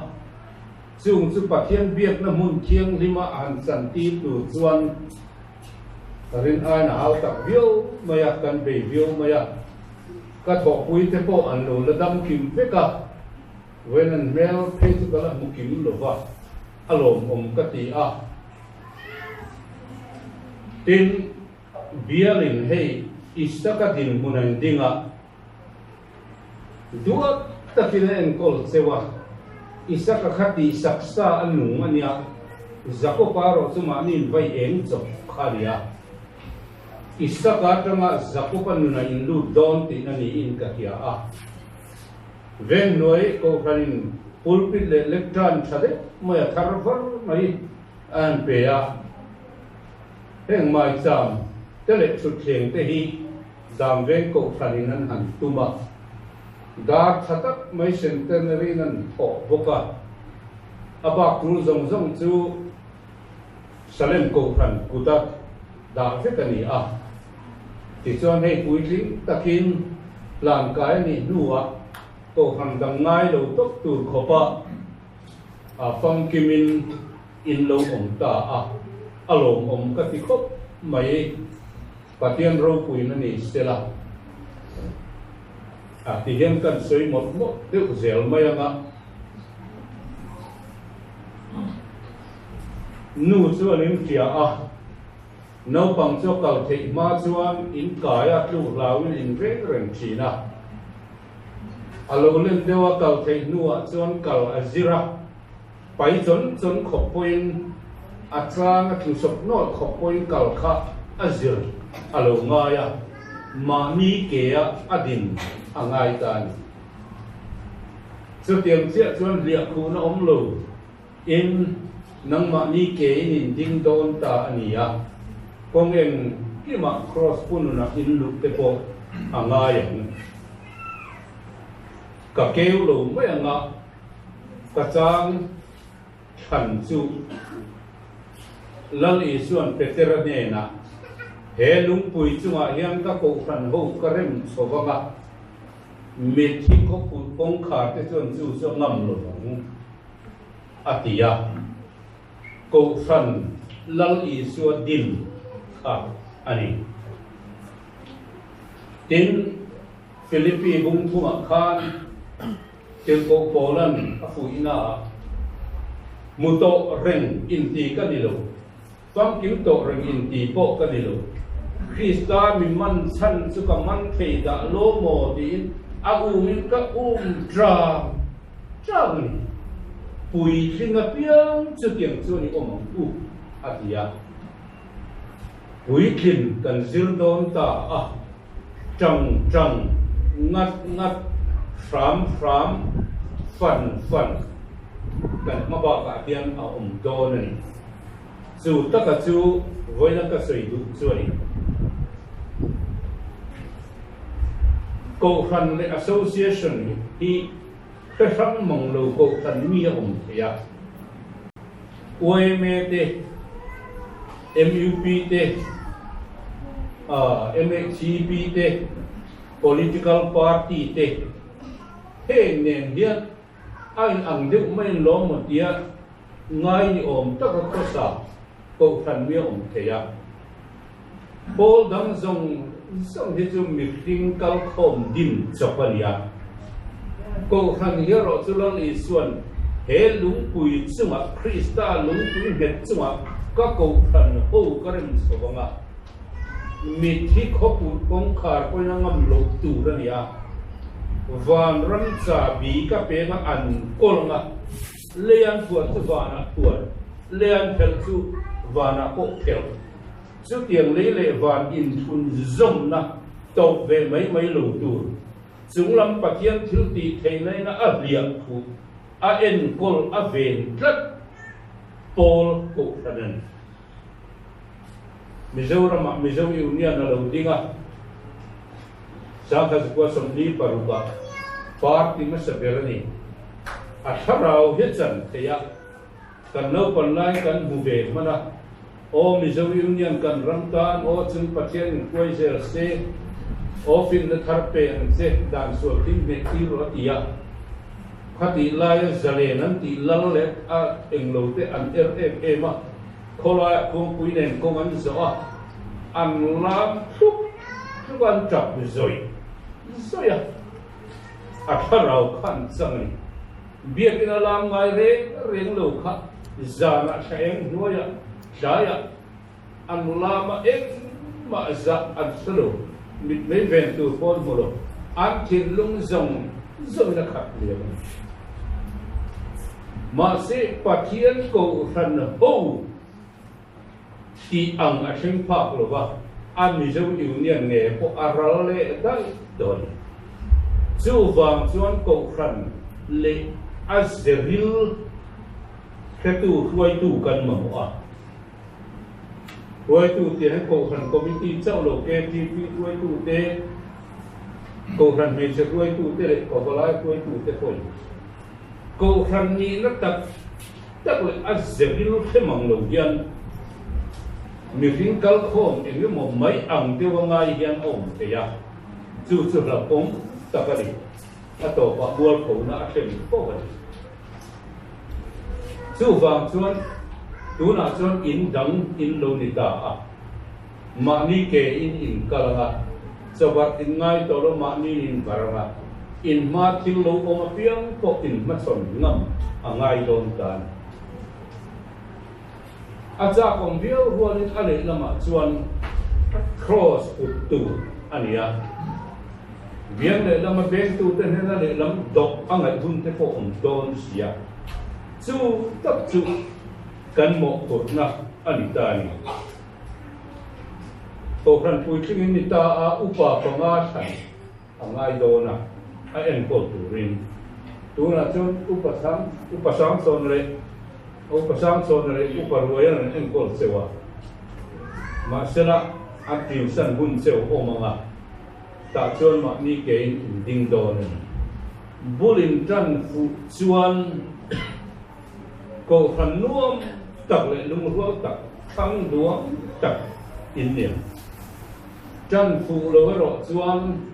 B: Chung chu Pathian biakna hmun thianghlima a han chantir tur chuan Rin aiin a hau tak viau mai a, kan bei viau mai a. Ka thawhpui te pawh an lo la dam kim vek a, vawiin an hmel phei chu ka la hmu kim lo va, a lawmawm ka ti a. Tin, bialin hei Isaka dinhmun an ding a, duat takin a enkawl cheu a, Isaka kha tihsak sa a nung a nia, Jakoba erawh chu mahni in vai eng chawp kha a ni a. Isaka atanga Jakoba nuna in lut dawn tihna niin ka hria a. Venghnuai Kohhranin pulpit leh lectern tha deuh mai a thar var mai a han pe a. Heng maicham te leh thutthleng te hi Damveng Kohhranin an han tum a, dar tha tak mai centenary-in an thawh bawk a. A bak tul zawng zawng chu Salem Kohhran kuta dah vek a ni a. Tichuan hei puitling takin plan kai a nih hnuah Kohhran dang ngai lo tawp tur khawpa a famkimin in lo awm ta a, a lawmawm ka ti khawp mai. Pathian ropuina ni sela a ti hian kan sawi mawlh mawlh deuh zel mai ang a. Nu chuan in hria a, naupang chu a kal theih hma chuan in kai a tluk hlauin in reng reng thin a. A lo len deuh a kal theih hnuah chuan kal a zir a, Pai chawn chawn khawp pawhin a chang a tlu sawp nawlh khawp pawhin kal kha a zir a lo ngai a, mahni ke a a din a ngai ta a ni. Chutiang chiah chuan hliahkhuhna awm lo in nangmahni ke in in ding dawn ta a ni a, kawng eng kimah Kraws pununah in luh te pawh a ngai ang. Ka keu lo mai ang a. Ka chang thlan chu Lal Isuan Petera hnenah, He lungpui chungah hian ka kohhran ho ka rem chho vang a, mitthi khawpui kawngkhar te chuan chu chu a ngam lo vang, a ti a. Kohhran Lal Isua din kha a ni. Tin, Philippi bungthungah khan Tirhkoh Paula'n a fuihnaah, Hmu tawh reng inti ka ni lo, famkim tawh reng inti pawh ka ni lo. Krista mi man chhan chu ka man thei dah lo maw tiin a umin ka um ṭang ṭang a ni. Puitling apiang chutiang chuan i awm ang u, a ti a. Puitlin kan zir dawn ta a. Ṭang ṭang, ngat ngat, hram hram, fan fan kan hma bakah hian a awm dawn a ni. Chu taka chu vawiina ka sawi duh chu a ni. Kohhran leh Association hi hre hrang mang lo kohhran mi a awm thei a. Yma te, mup te, MHCP te, political party te heng nen hian a in ang deuh mai an lawm maw tia ngai ni awm taka khawsa kohhran mi a awm thei a. Pawl dang zawng zawng hi chu mihring kalkhawm din chawp a ni a. Kohhran hi erawh chu Lal Isua'n he lungpui chungah, Krista lungpui nghet chungah ka kohhran ho ka rem chho vang a, mitthi khawput kawngkhar pawhin a ngam loh tur a ni a. Vanram chabi ka peng a an kawl ang a, lei an phuar chu vanah phuar, lei an phelh chu vanah pawh phelh. Chutiang lei leh van inchhunzawmna tawp ve mai mai lo tur, chunglam Pathian thil tih theihnaina a hliah khuh, a enkawl a ven tlat pawl kohhran a ni. Mizoramah Mizo Union a lo ding a, 1946 ah party hmasa ber a ni. A thlarau hi chan theih a, kan naupan lai kan hmu ve hman a, Aw Mizo Union kan ram tan aw chung Pathian in hruai zel se, aw finna thar pe ang che, dan sual thim hneh tir rawh a ti a. Khatih laia zalen an tih lal leh a englo te an er em em a, khawlaiah khuangpui nen kawng an zawh a, an lam thlup thlup a an tap zawih zawih a, a thlarau kha an chang a ni. Biakinn a lam ngai reng reng lo kha zanah thla eng hnuaiah tlaiah an lama engmah zah an hre lo, mitmei ven tur pawn hmu lo, an thinlung zawng zawngin a khat liam a ni. Mahse, Pathian Kohhran ho tih ang a thleng phak lo va, a Mizo Union nge pawh a ral leh daih dawn. Chuvang chuan Kohhran leh a zeril hretu hruaitu kan mamawh a. Hruaitu tih hian Kohhran Committee chauh lo KTP hruaitu te, Kohhran hmeichhe hruaitu te leh Pavalai hruaitu te pawhin Kohhran nihna tak tak leh a zeril hre mang lo hian mihring kalkhawm eng emaw mai ang deuh a ngai hian a awm thei a, chu chu hlauhawm tak a ni. A tawpah mualphona a thlen fo a ni. Chuvang chuan tunah chuan in dang in lo ni ta a, mahni ke in in kal ang a, chawbarh in ngai tawh lo mahni in bar ang a, in hma thil lo awm apiang pawh in hmachhawn ngam a ngai dawn ta a ni. A chak awm viau rualin a lehlamah chuan Kraws put tur a ni a. Biang lehlama vengtute hnena lehlam dawh a ngaih hun te pawh awm dawn si a, chu tak chu kan mawhphurhna a ni ta a ni. Kohhran puitlingin ni ta a upa panga thlan a ngai dawn a, a enkawl turin. Tunah chuan upa sang upa Sangchawna leh upa Sangchawna leh upa Ruaian an enkawl cheu a, mahsela an tinsan hun cheu awm ang a. Tah chuan mahni kein in ding dawn a ni. Bul in tan fuh chuan Kohhran nuam tak leh lungrual tak, thlang duang tak in ni ang. Tan fuh lo erawh chuan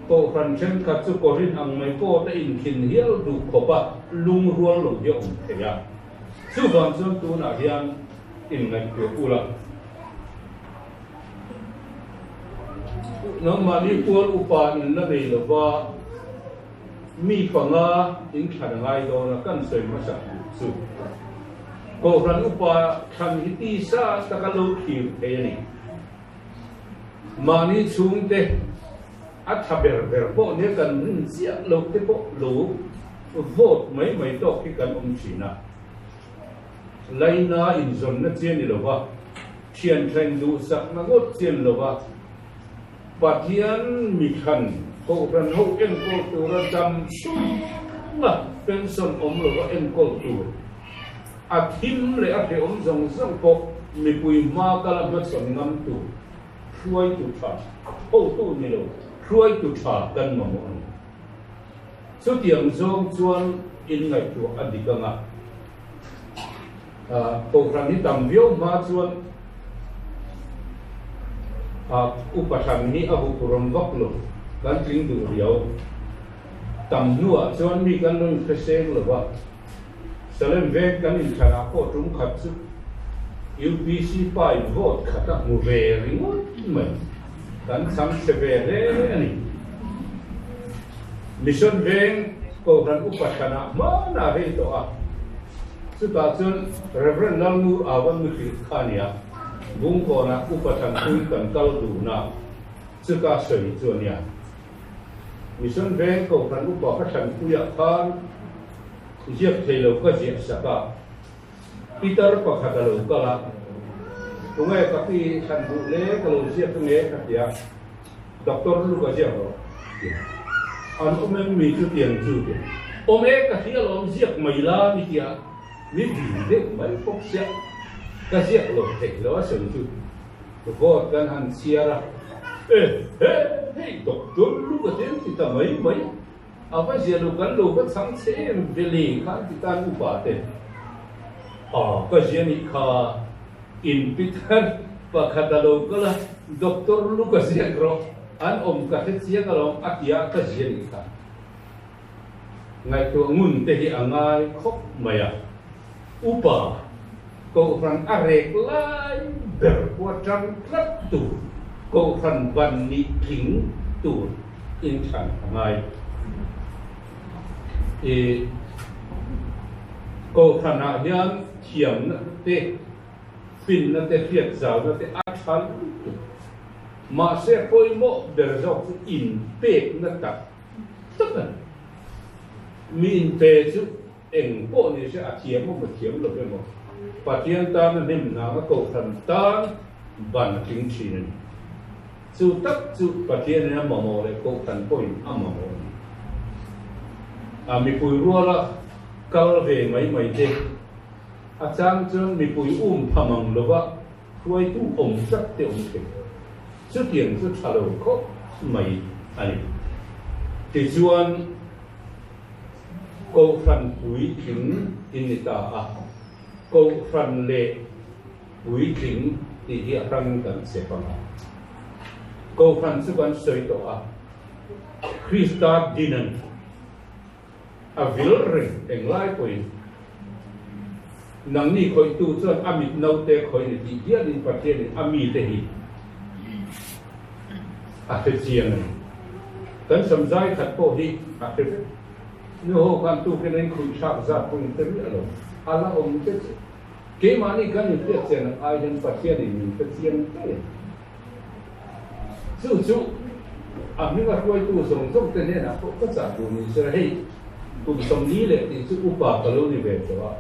B: Kohhran thenkhat chu Korin ang mai pawh te inkhin hial duh khawpa lungrual lo hi a awm thei a. Chuvang chuan tunah hian inngaihtuah ula. Nangmahni pual upa in la nei lova mi panga in thlan a ngai dawn a, kan sawi hmasa duh chu. Kohhran upa thlan hi tisa taka lo thlir thei a ni. Mahni chhungte a tha ber ber pawh nia kan rin chiah loh te pawh lo vote mai mai tawk hi kan awm thin a. Laina inzawnna chi a ni lova, thian thleng duhsakna ngawt chi a ni lova, Pathian mithlan Kohhran ho enkawl tura dam chhunga pension awm lova enkawl tur, a thim leh a hrehawm zawng zawng pawh mipui hma kala hmachhawn ngam tur hruaitu tha, hotu ni lo, hruaitu tha kan mamawh a ni. Chutiang zawng chuan inngaihtuah a dik ang a, Kohhran hi tam viau hma chuan upa hran hi a hup rawn vak lo, kan tling duh riau. Tam hnuah chuan mi kan lo inhre seng lo va, Salem veng kan inthlanah pawh tum khat chu UPC pai vote khat a hmu ve ringawt mai, kan chhang chhe ve hle a ni. Mission veng Kohhran upa thlanah hmanah rei tawh a, chutah chuan Rev. Lalngur Avan mihrilh kha a ni a, Bungkawnah upa thlanpui kan kal dun a, chuta sawi chu a nia. Mission veng Kohhran upa ka thlanpuiah khan ziak thei lo ka ziah sak a, pitar pakhat a lo kal a. Tunge ka pi thlan duh le ka lo ziak ange ka ti a, Doctor lu ka ziak rawh ti a. An awm em mi chu tiang chu ti a. Awm e ka hria lawm ziak mai la mi ti a, mi vin deuh mai bawk sia ka ziak lo theih lo a sawi chu. Vote kan han chhiar a, e he hei Doctor lu ka tel ti ta mai mai. A va zia lo kan lo va chhang che em veli khan ti tan upa te a ka zia nih kha in pitar pakhat a lo kal a doctor lu ka ziak rawh an awm ka hre chiang alawm a tia ka zia nih kha ngaihtuah ngun te hi a ngai khawp mai a upa kohhran a rek lai ber pawh atang tlat tur kohhran ban nih tling tur inthlan a ngai. I Kohhranah hian thiamna te, finna te, hriatzauna te a tha lutuk. Mahse pawimawh ber zawk chu inpekna tak tak a ni. Mi inpe chu eng pawh ni se a thiam emaw thiam lo emaw Pathian tana hnem nanga Kohhran tan ban a tling thin a ni. Chu tak chu Pathianin a mamawh leh Kohhran pawhin a mamawh a ni. A mipui ruala kal ve mai mai te, a chang chuan mipui um pha mang lova hruaitu awm tlat te awm thei. Chutiang chu tha lo khawp mai a ni. Tichuan, Kohhran puitling in ni ta a, Kohhran leh puitling tih hi a hrangin kan chep ang a. Kohhran chu kan sawi tawh a, Krista din a ni. A vil reng englai pawhin nangni khawihtu chuan a mit naute khawih ni tih hialin Pathianin a mite hi a hre chiang a ni. Kan samzai khat pawh hi a hre vek. Nu ho khan tukin a inkhuihthlak zat pawhin hre miah lo, a la awm te chu. Keimahni kan inhriat chian ang ai hian Pathianin min hre chiang daih a ni. Chu chu a hminga hruaitu zawng zawng te hnenah pawh ka chah duh ni sela, hei kum 40 leh tih chu upa ka lo ni ve tawh a,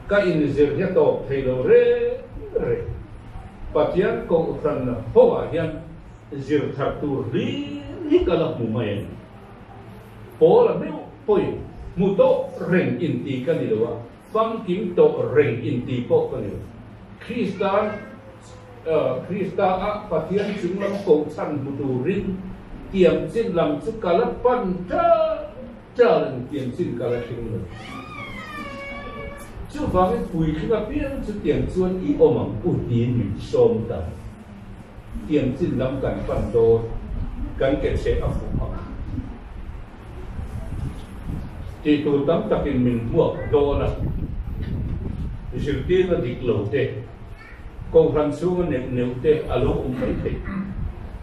B: ka inzir hi a tawp thei lo reng reng. Pathian Kohhran hoah hian zir thar tur hlir hi ka la hmu mai a ni. Pawl a meuh pawhin hmu tawh reng inti ka ni lo a. Famkim tawh reng inti pawh ka ni lo. Kristan Krista a Pathian chung lam kohchhan hmu turin tiam chin lam chu ka la pan ṭal ṭal a ni, tiam chin ka la thleng lo. Chuvangin puitling apiang chu tiang chuan i awm ang u tiin min sawm ta. Tiam chin lam kan pan dawn, kan ke chhe a fuh ang. Tih tur tam takin min hmuak dawn a, zirtirna dik lo te, Kohhran chhunga neuh neuh te a lo awm mai thei.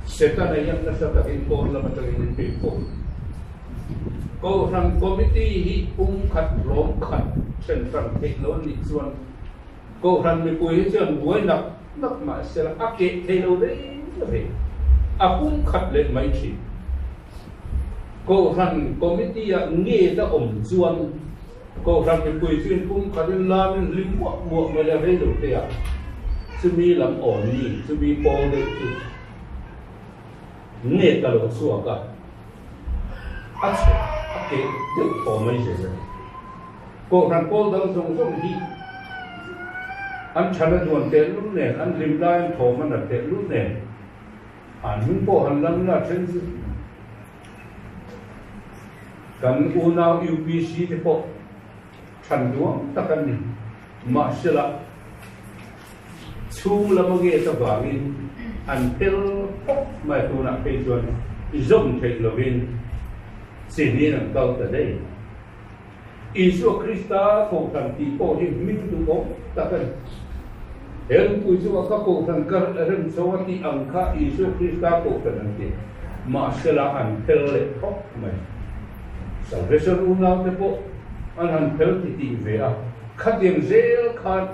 B: Setana hian nasa takin pawn lam atangin min pek fo. Kohhran Committee hi pum khat hlawm khat then hran theih lo an nih chuan Kohhran mipui hi chuan buai nak nak mah sela a keh thei lo reng reng, a pum khat leh mai thin. Kohhran Committee-ah nge la awm chuan Kohhran mipui chu inpum khatin lamin hlim muah muah mai la rei lo te ah chumi lam awm ni chumi pawl deuh chu nge ta lo chhuak a, a chhe a keh deuh thaw mai zel a ni. Kohhran pawl dang zawng zawng hi an thana duan tehlul nen, an hlim laiin thawm a nat tehlul nen, An hming pawh han lam la then chu kan unau UPC te pawh than duang tak an ni. Mahsela chhung lama nge ta vangin an tel phawt mai tunah phei chuan zawm theih lovin chinin an kal ta daih. Isua Krista Kohhran tih pawh hi hming duhawm tak a ni. He lungpui chungah ka Kohhran ka rem chho a tih ang kha Isua Krista Kohhran an ti. Mahsela an phel leh khawp mai. Salvation unaute pawh an han phel titih ve a, khatiang zel khan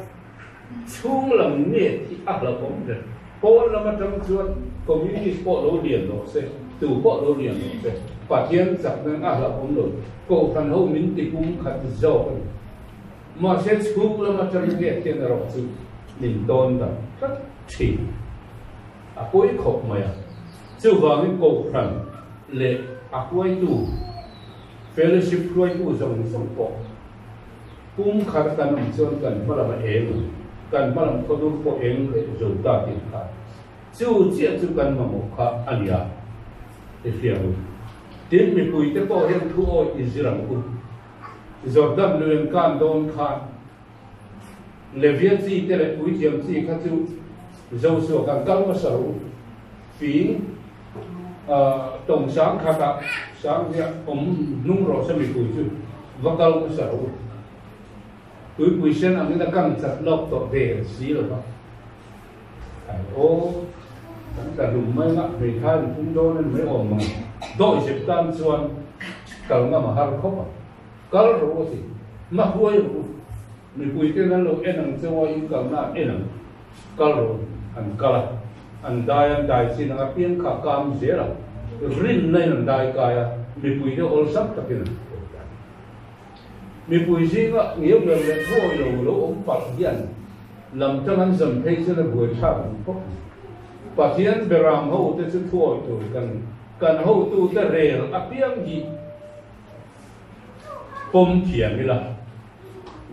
B: chhung lam nge tih a hlauhawm ber. Pawn lam atang chuan Communist pawh lo lian rawh se, tu pawh lo lian rawh se, Pathian chak nan a hlauhawm lo. Kohhran ho min ti pum khat zawk a ni. Mahse chhung lam atang nge thian erawh chu. min tawn darh tlat thin. A pawi khawp mai a. Chuvangin Kohhran leh a hruaitu, fellowship hruaitu zawng zawng pawh pum khat a kan awm chuan kan hma lam a eng ang, kan hma lam khawdur pawh eng leh zo ta tih kha chu chiah chu kan mamawh kha a ni a, i hria u. Tin, mipuite pawh hian thu awih i zir ang u. Jordan lui an kan dawn khan Levia chi te leh puithiam chi kha chu Joshua khan kal hmasa lo u. Fing tawng sang khatah sang hiah awm hnung rawh se mipui chu va kal hmasa lo u. Tuipui sen angin a kang chat lawk tawh der si lo va. Ai aw, kan tla hlum mai anga hmeithai an pum dawn a ni mai awm ang. Dawihzep tan chuan kal ngam a har khawp a. Kal rawh u a ti. Hma huai rawh u. Mipui ten an lo en ang cheu a, in kalna an en ang. Kal rawh u. An kal a. An dai an dai chin ang a piang kha a kam zel a. Rinna in an dai kai a, mipui te awlsam takin an huai ta. Mipui zinga ngiau ber leh thuawi lo lo awm palh hian lam tang an zam phei chuan a buaithlak ang khawp mai. Pathian beram ho te chu thuawi tur kan kan hotute rel apiang hi pawm thiam ila.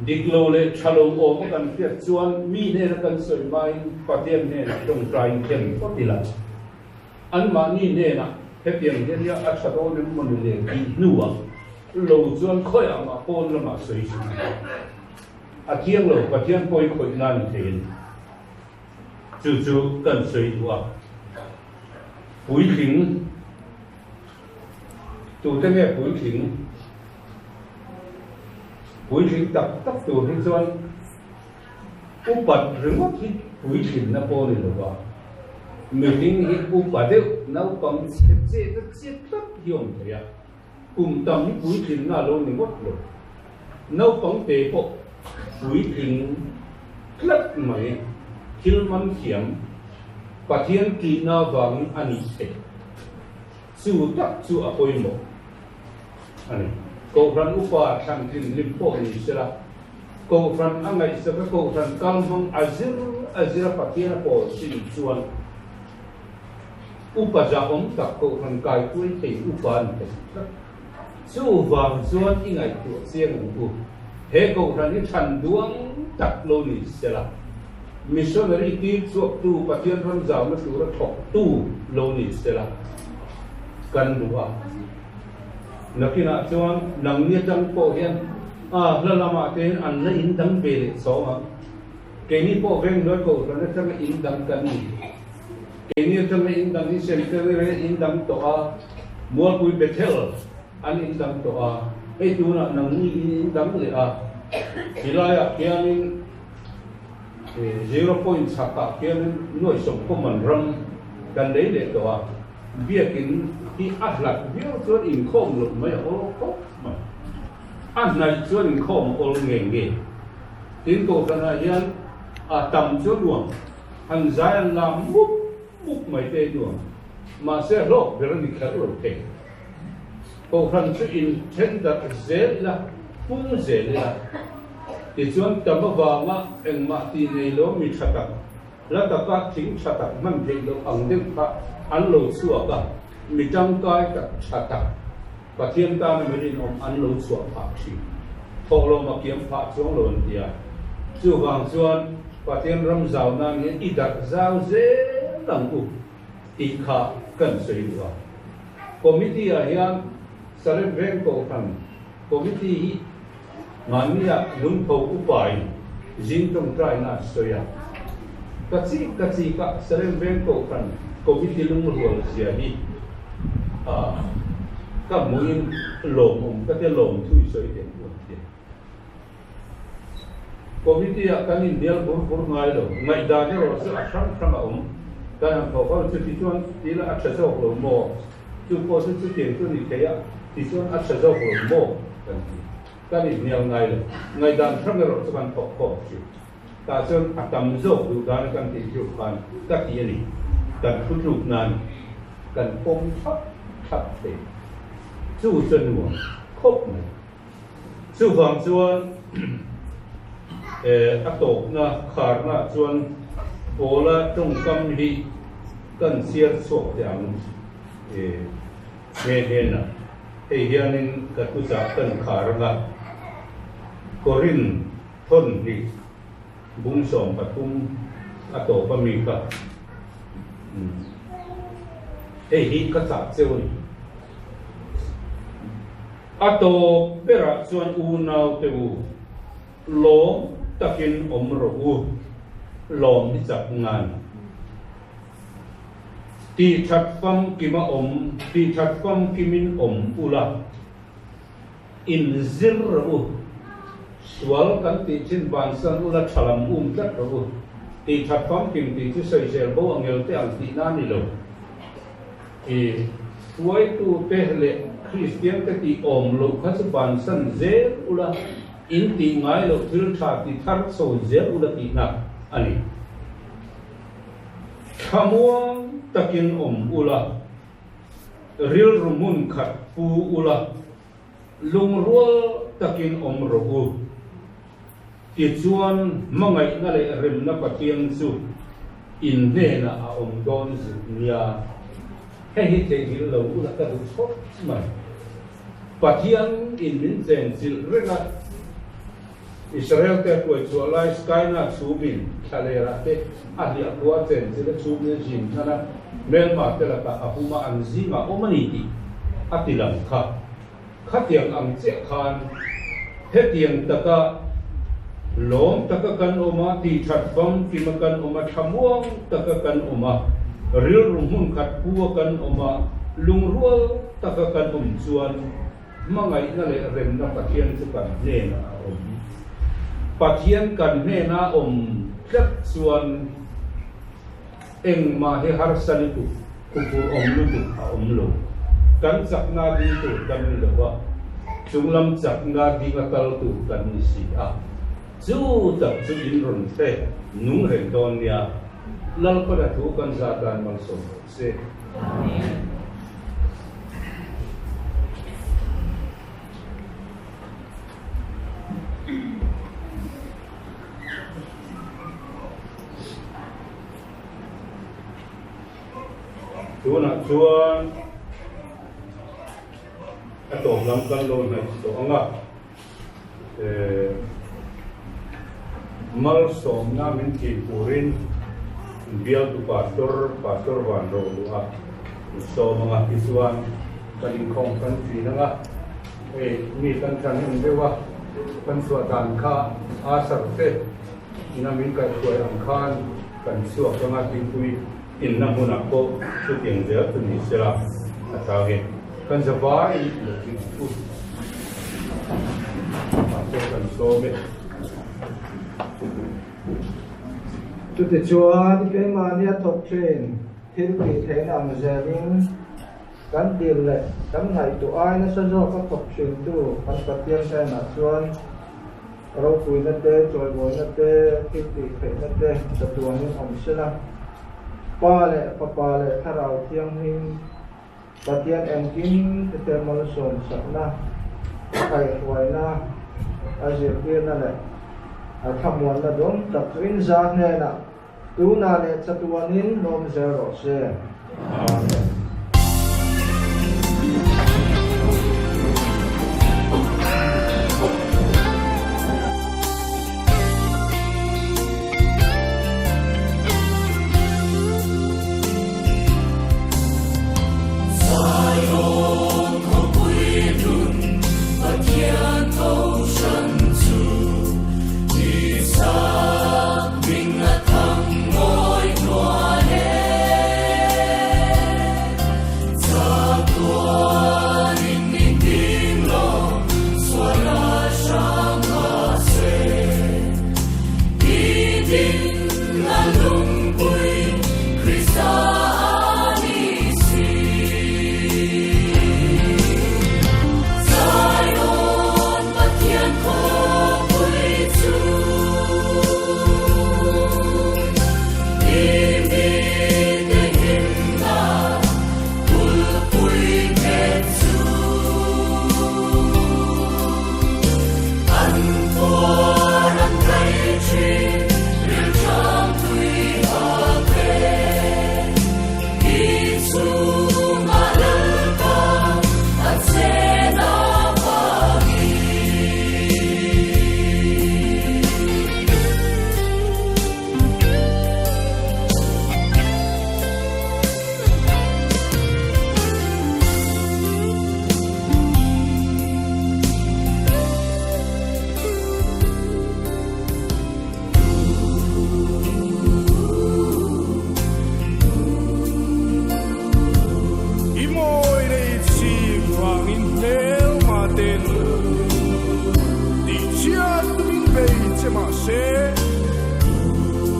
B: Dik lo leh tha lo awm a kan hriat chuan mi hnena kan sawi hmain Pathian hnenah tawngtaiin them phawt ila. Anmahni hnenah hetiang hian nia a tha dawn em mawni le tih hnuah lo chuan khawiah mah pawn lamah sawi suh ila. A thiang lo Pathian pawi khawih nan thei a ni. Chu chu kan sawi duh a. Puitling Tute nge puitling? Puitling tak tak tur hi chuan upat ringawt hi puitlinna pawh a ni lo va, mihring hi upa deuh naupang chhe chet a chet tlat hi awm thei a, kum tam hi puitlinna a lo ni ngawt lo. Naupang te pawh puitling tlat mai, thil man thiam, Pathian tihna vangin a nih theih. Chu tak chu a pawimawh a ni. Kohhran upa thlantlin hlim pawh ni sela, Kohhran a ngaihsak a, Kohhran kal hmang a zir a zir a Pathian a pawl sin chuan upa zahawm tak Kohhran kaikuai thei upa a ni thei tlat. Chuvang chuan i ngaihtuah chiang ang u, he Kohhran hi than duang tak lo ni sela, Missionary tir chhuaktu Pathian ram zauna tura thawktu lo ni sela kan duh a. Nakinah chuan nangni atang pawh hian a hla lamah te hian an la in dang ve leh chhawng ang. Keini pawh Venghnuai Kohhran atanga in dang kan ni. Keini atanga in dang hi Centenary in dang tawh a, Mualpui Bethel an in dang tawh a, hei tunah nangni in in dang leh a. Tilaiah khianin Zero point chhakah khianin nuai sawmkhawm man ram kan lei leh tawh a, biakin hi a hlat viau chuan inkhawm loh mai a awl khawp mai. A hnaih chuan inkhawm a awl nge nge. Tin Kohhranah hian a tam chu a nuam, han zai an lam mup mup mai te nuam, mahse hlawk ber a ni kher lo thei. Kohhran chu in then darh zel ila, pung zel ila. Tichuan tam avanga engmah tih nei lo mi tha tak, hla taka thing tha tak hman theih loh ang deuh kha an lo chhuak a, mi tangkai tak tha tak Pathian tana mi rinawm an lo chhuah phah thin. Thawhlawm a kiam phah chuang lo an ti a. Chuvang chuan Pathian ram zau nan hian i darh zau zel ang u tih kha kan sawi duh a. Committee ah hian Salem Veng Kohhran Committee hi Mahnia lungtho upain zing tawngtaina a sawi a. Ka chik ka chik a, Salem Veng Kohhran Committee lungrual zia hi ka hmuhin lawmawm ka tia lawmthu i sawi teh ang u an ti a. Committee ah kan inbial bur bur ngai lo, ngaihdan erawh chu a hrang hrang a awm. Kan han thawk ho chu tichuan tila a tha zawk lo maw? Chu pawh chu chutiang chu ni thei a, tichuan a tha zawk lo maw? Kan ti. Kan inhnial ngai lo. Ngaihdan hrang erawh chu kan thawk khawp thin. Tah chuan a tam zawk duh dan kan tih chu khan ka ti a ni. Kan thu tluk nan kan pawm thlap thlap thei. Chu chu a nuam khawp mai. Chuvang chuan. A tawpna kharna chuan Paula tawngkam hi kan chhiar chhuak teh ang nghe hnenah. Hei hianin ka thuchah kan khar anga Korin thawn hnih bung 13 a tawp a mi kha hei hi ka chah cheu a ni. A tawp berah chuan unau te u, lawm takin awm rawh u, lawm hi chak ngan. Tih that famkima awm, tih that famkimin awm ula, in zir rawh u. Sual kan tih chin bansan ula tha lam um tlat rawh u. Tih that famkim tih chu sawisel bo angel te ang tihna a ni lo. I hruaitute leh Kristiante tih awm loh kha chu bansan zel ula, in tih ngai loh thil tha ti thar chho zel ula tihna a ni. Thlamuang takin awm ula, rilru hmun khat pu ula, lungrual takin awm rawh u. Tichuan, hmangaihna leh remna Pathian chu in hnenah a awm dawn zuk nia. Hei hi theihnghilh lo ula ka duh khawp mai. Pathian in min chenchilh reng a, Israel te a tuai chhuah lai Skyna chhumin thlalerah te a hliah khua a chenchilh a chhumin a zin hnan a, hmelma te lakah a hum a, an zingah awm a ni tih a ti lang kha. Khatiang ang chiah khan hetiang taka lawm taka kan awm a, tihthat famkima kan awm a, thlamuang taka kan awm a, rilru hmun khat pu a kan awm a, lungrual taka kan awm chuan hmangaihna leh remna Pathian chu kan hnenah a awm. Pathian kan hnena awm tlat chuan Engmah hi harsa lutuk, huphurh awm lutuk a awm lo. Kan chakna ding tur kan ni lo a, chunglam chakna dinga kal tur kan ni si a. Chu tak chu in rawn hre nung reng dawn nia. Lalpana thu kan za tan malsawm rawh se. Amen. Tunah chuan a tawp lam kan lo hnaih tawh ang a, malsawmna min tih turin bialtu pastor, Pastor Van Rohluah sawm ang a, tichuan kan inkhawm kan thin ang a, hei mi kan thahnem deuh a, kan chhuah dan kha a sarte Ina min kaihhruai ang khan kan chhuak anga thingpui inna hmunah pawh chutiang zel chu ni sela a chang e. Kan zavai lo ding ang u. Mahse kan sawm e.
G: Chutichuan keimahnia thawk thin thil tih theihna ang zelin kan dil leh kan ngaihtuah ai nasa zawka thawk thintu kan Pathian hnenah chuan Ropuina te, chawimawina te, thil tih theihna te chatuanin awm sela. Pa leh Fapa leh Thlarau Thianghlim, Pathian engkim te te malsawmsakna, a kaihhruaina, a zirtirna leh a thlamuanna dawng tak chu in za hnenah tunah leh chatuanin lawm zel rawh se. Amen.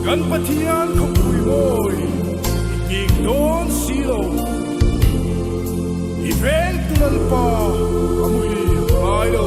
A: Kan Pathian khawpui mawi i nghing dawn si lo. I vengtu Lalpa a muhil ngai lo.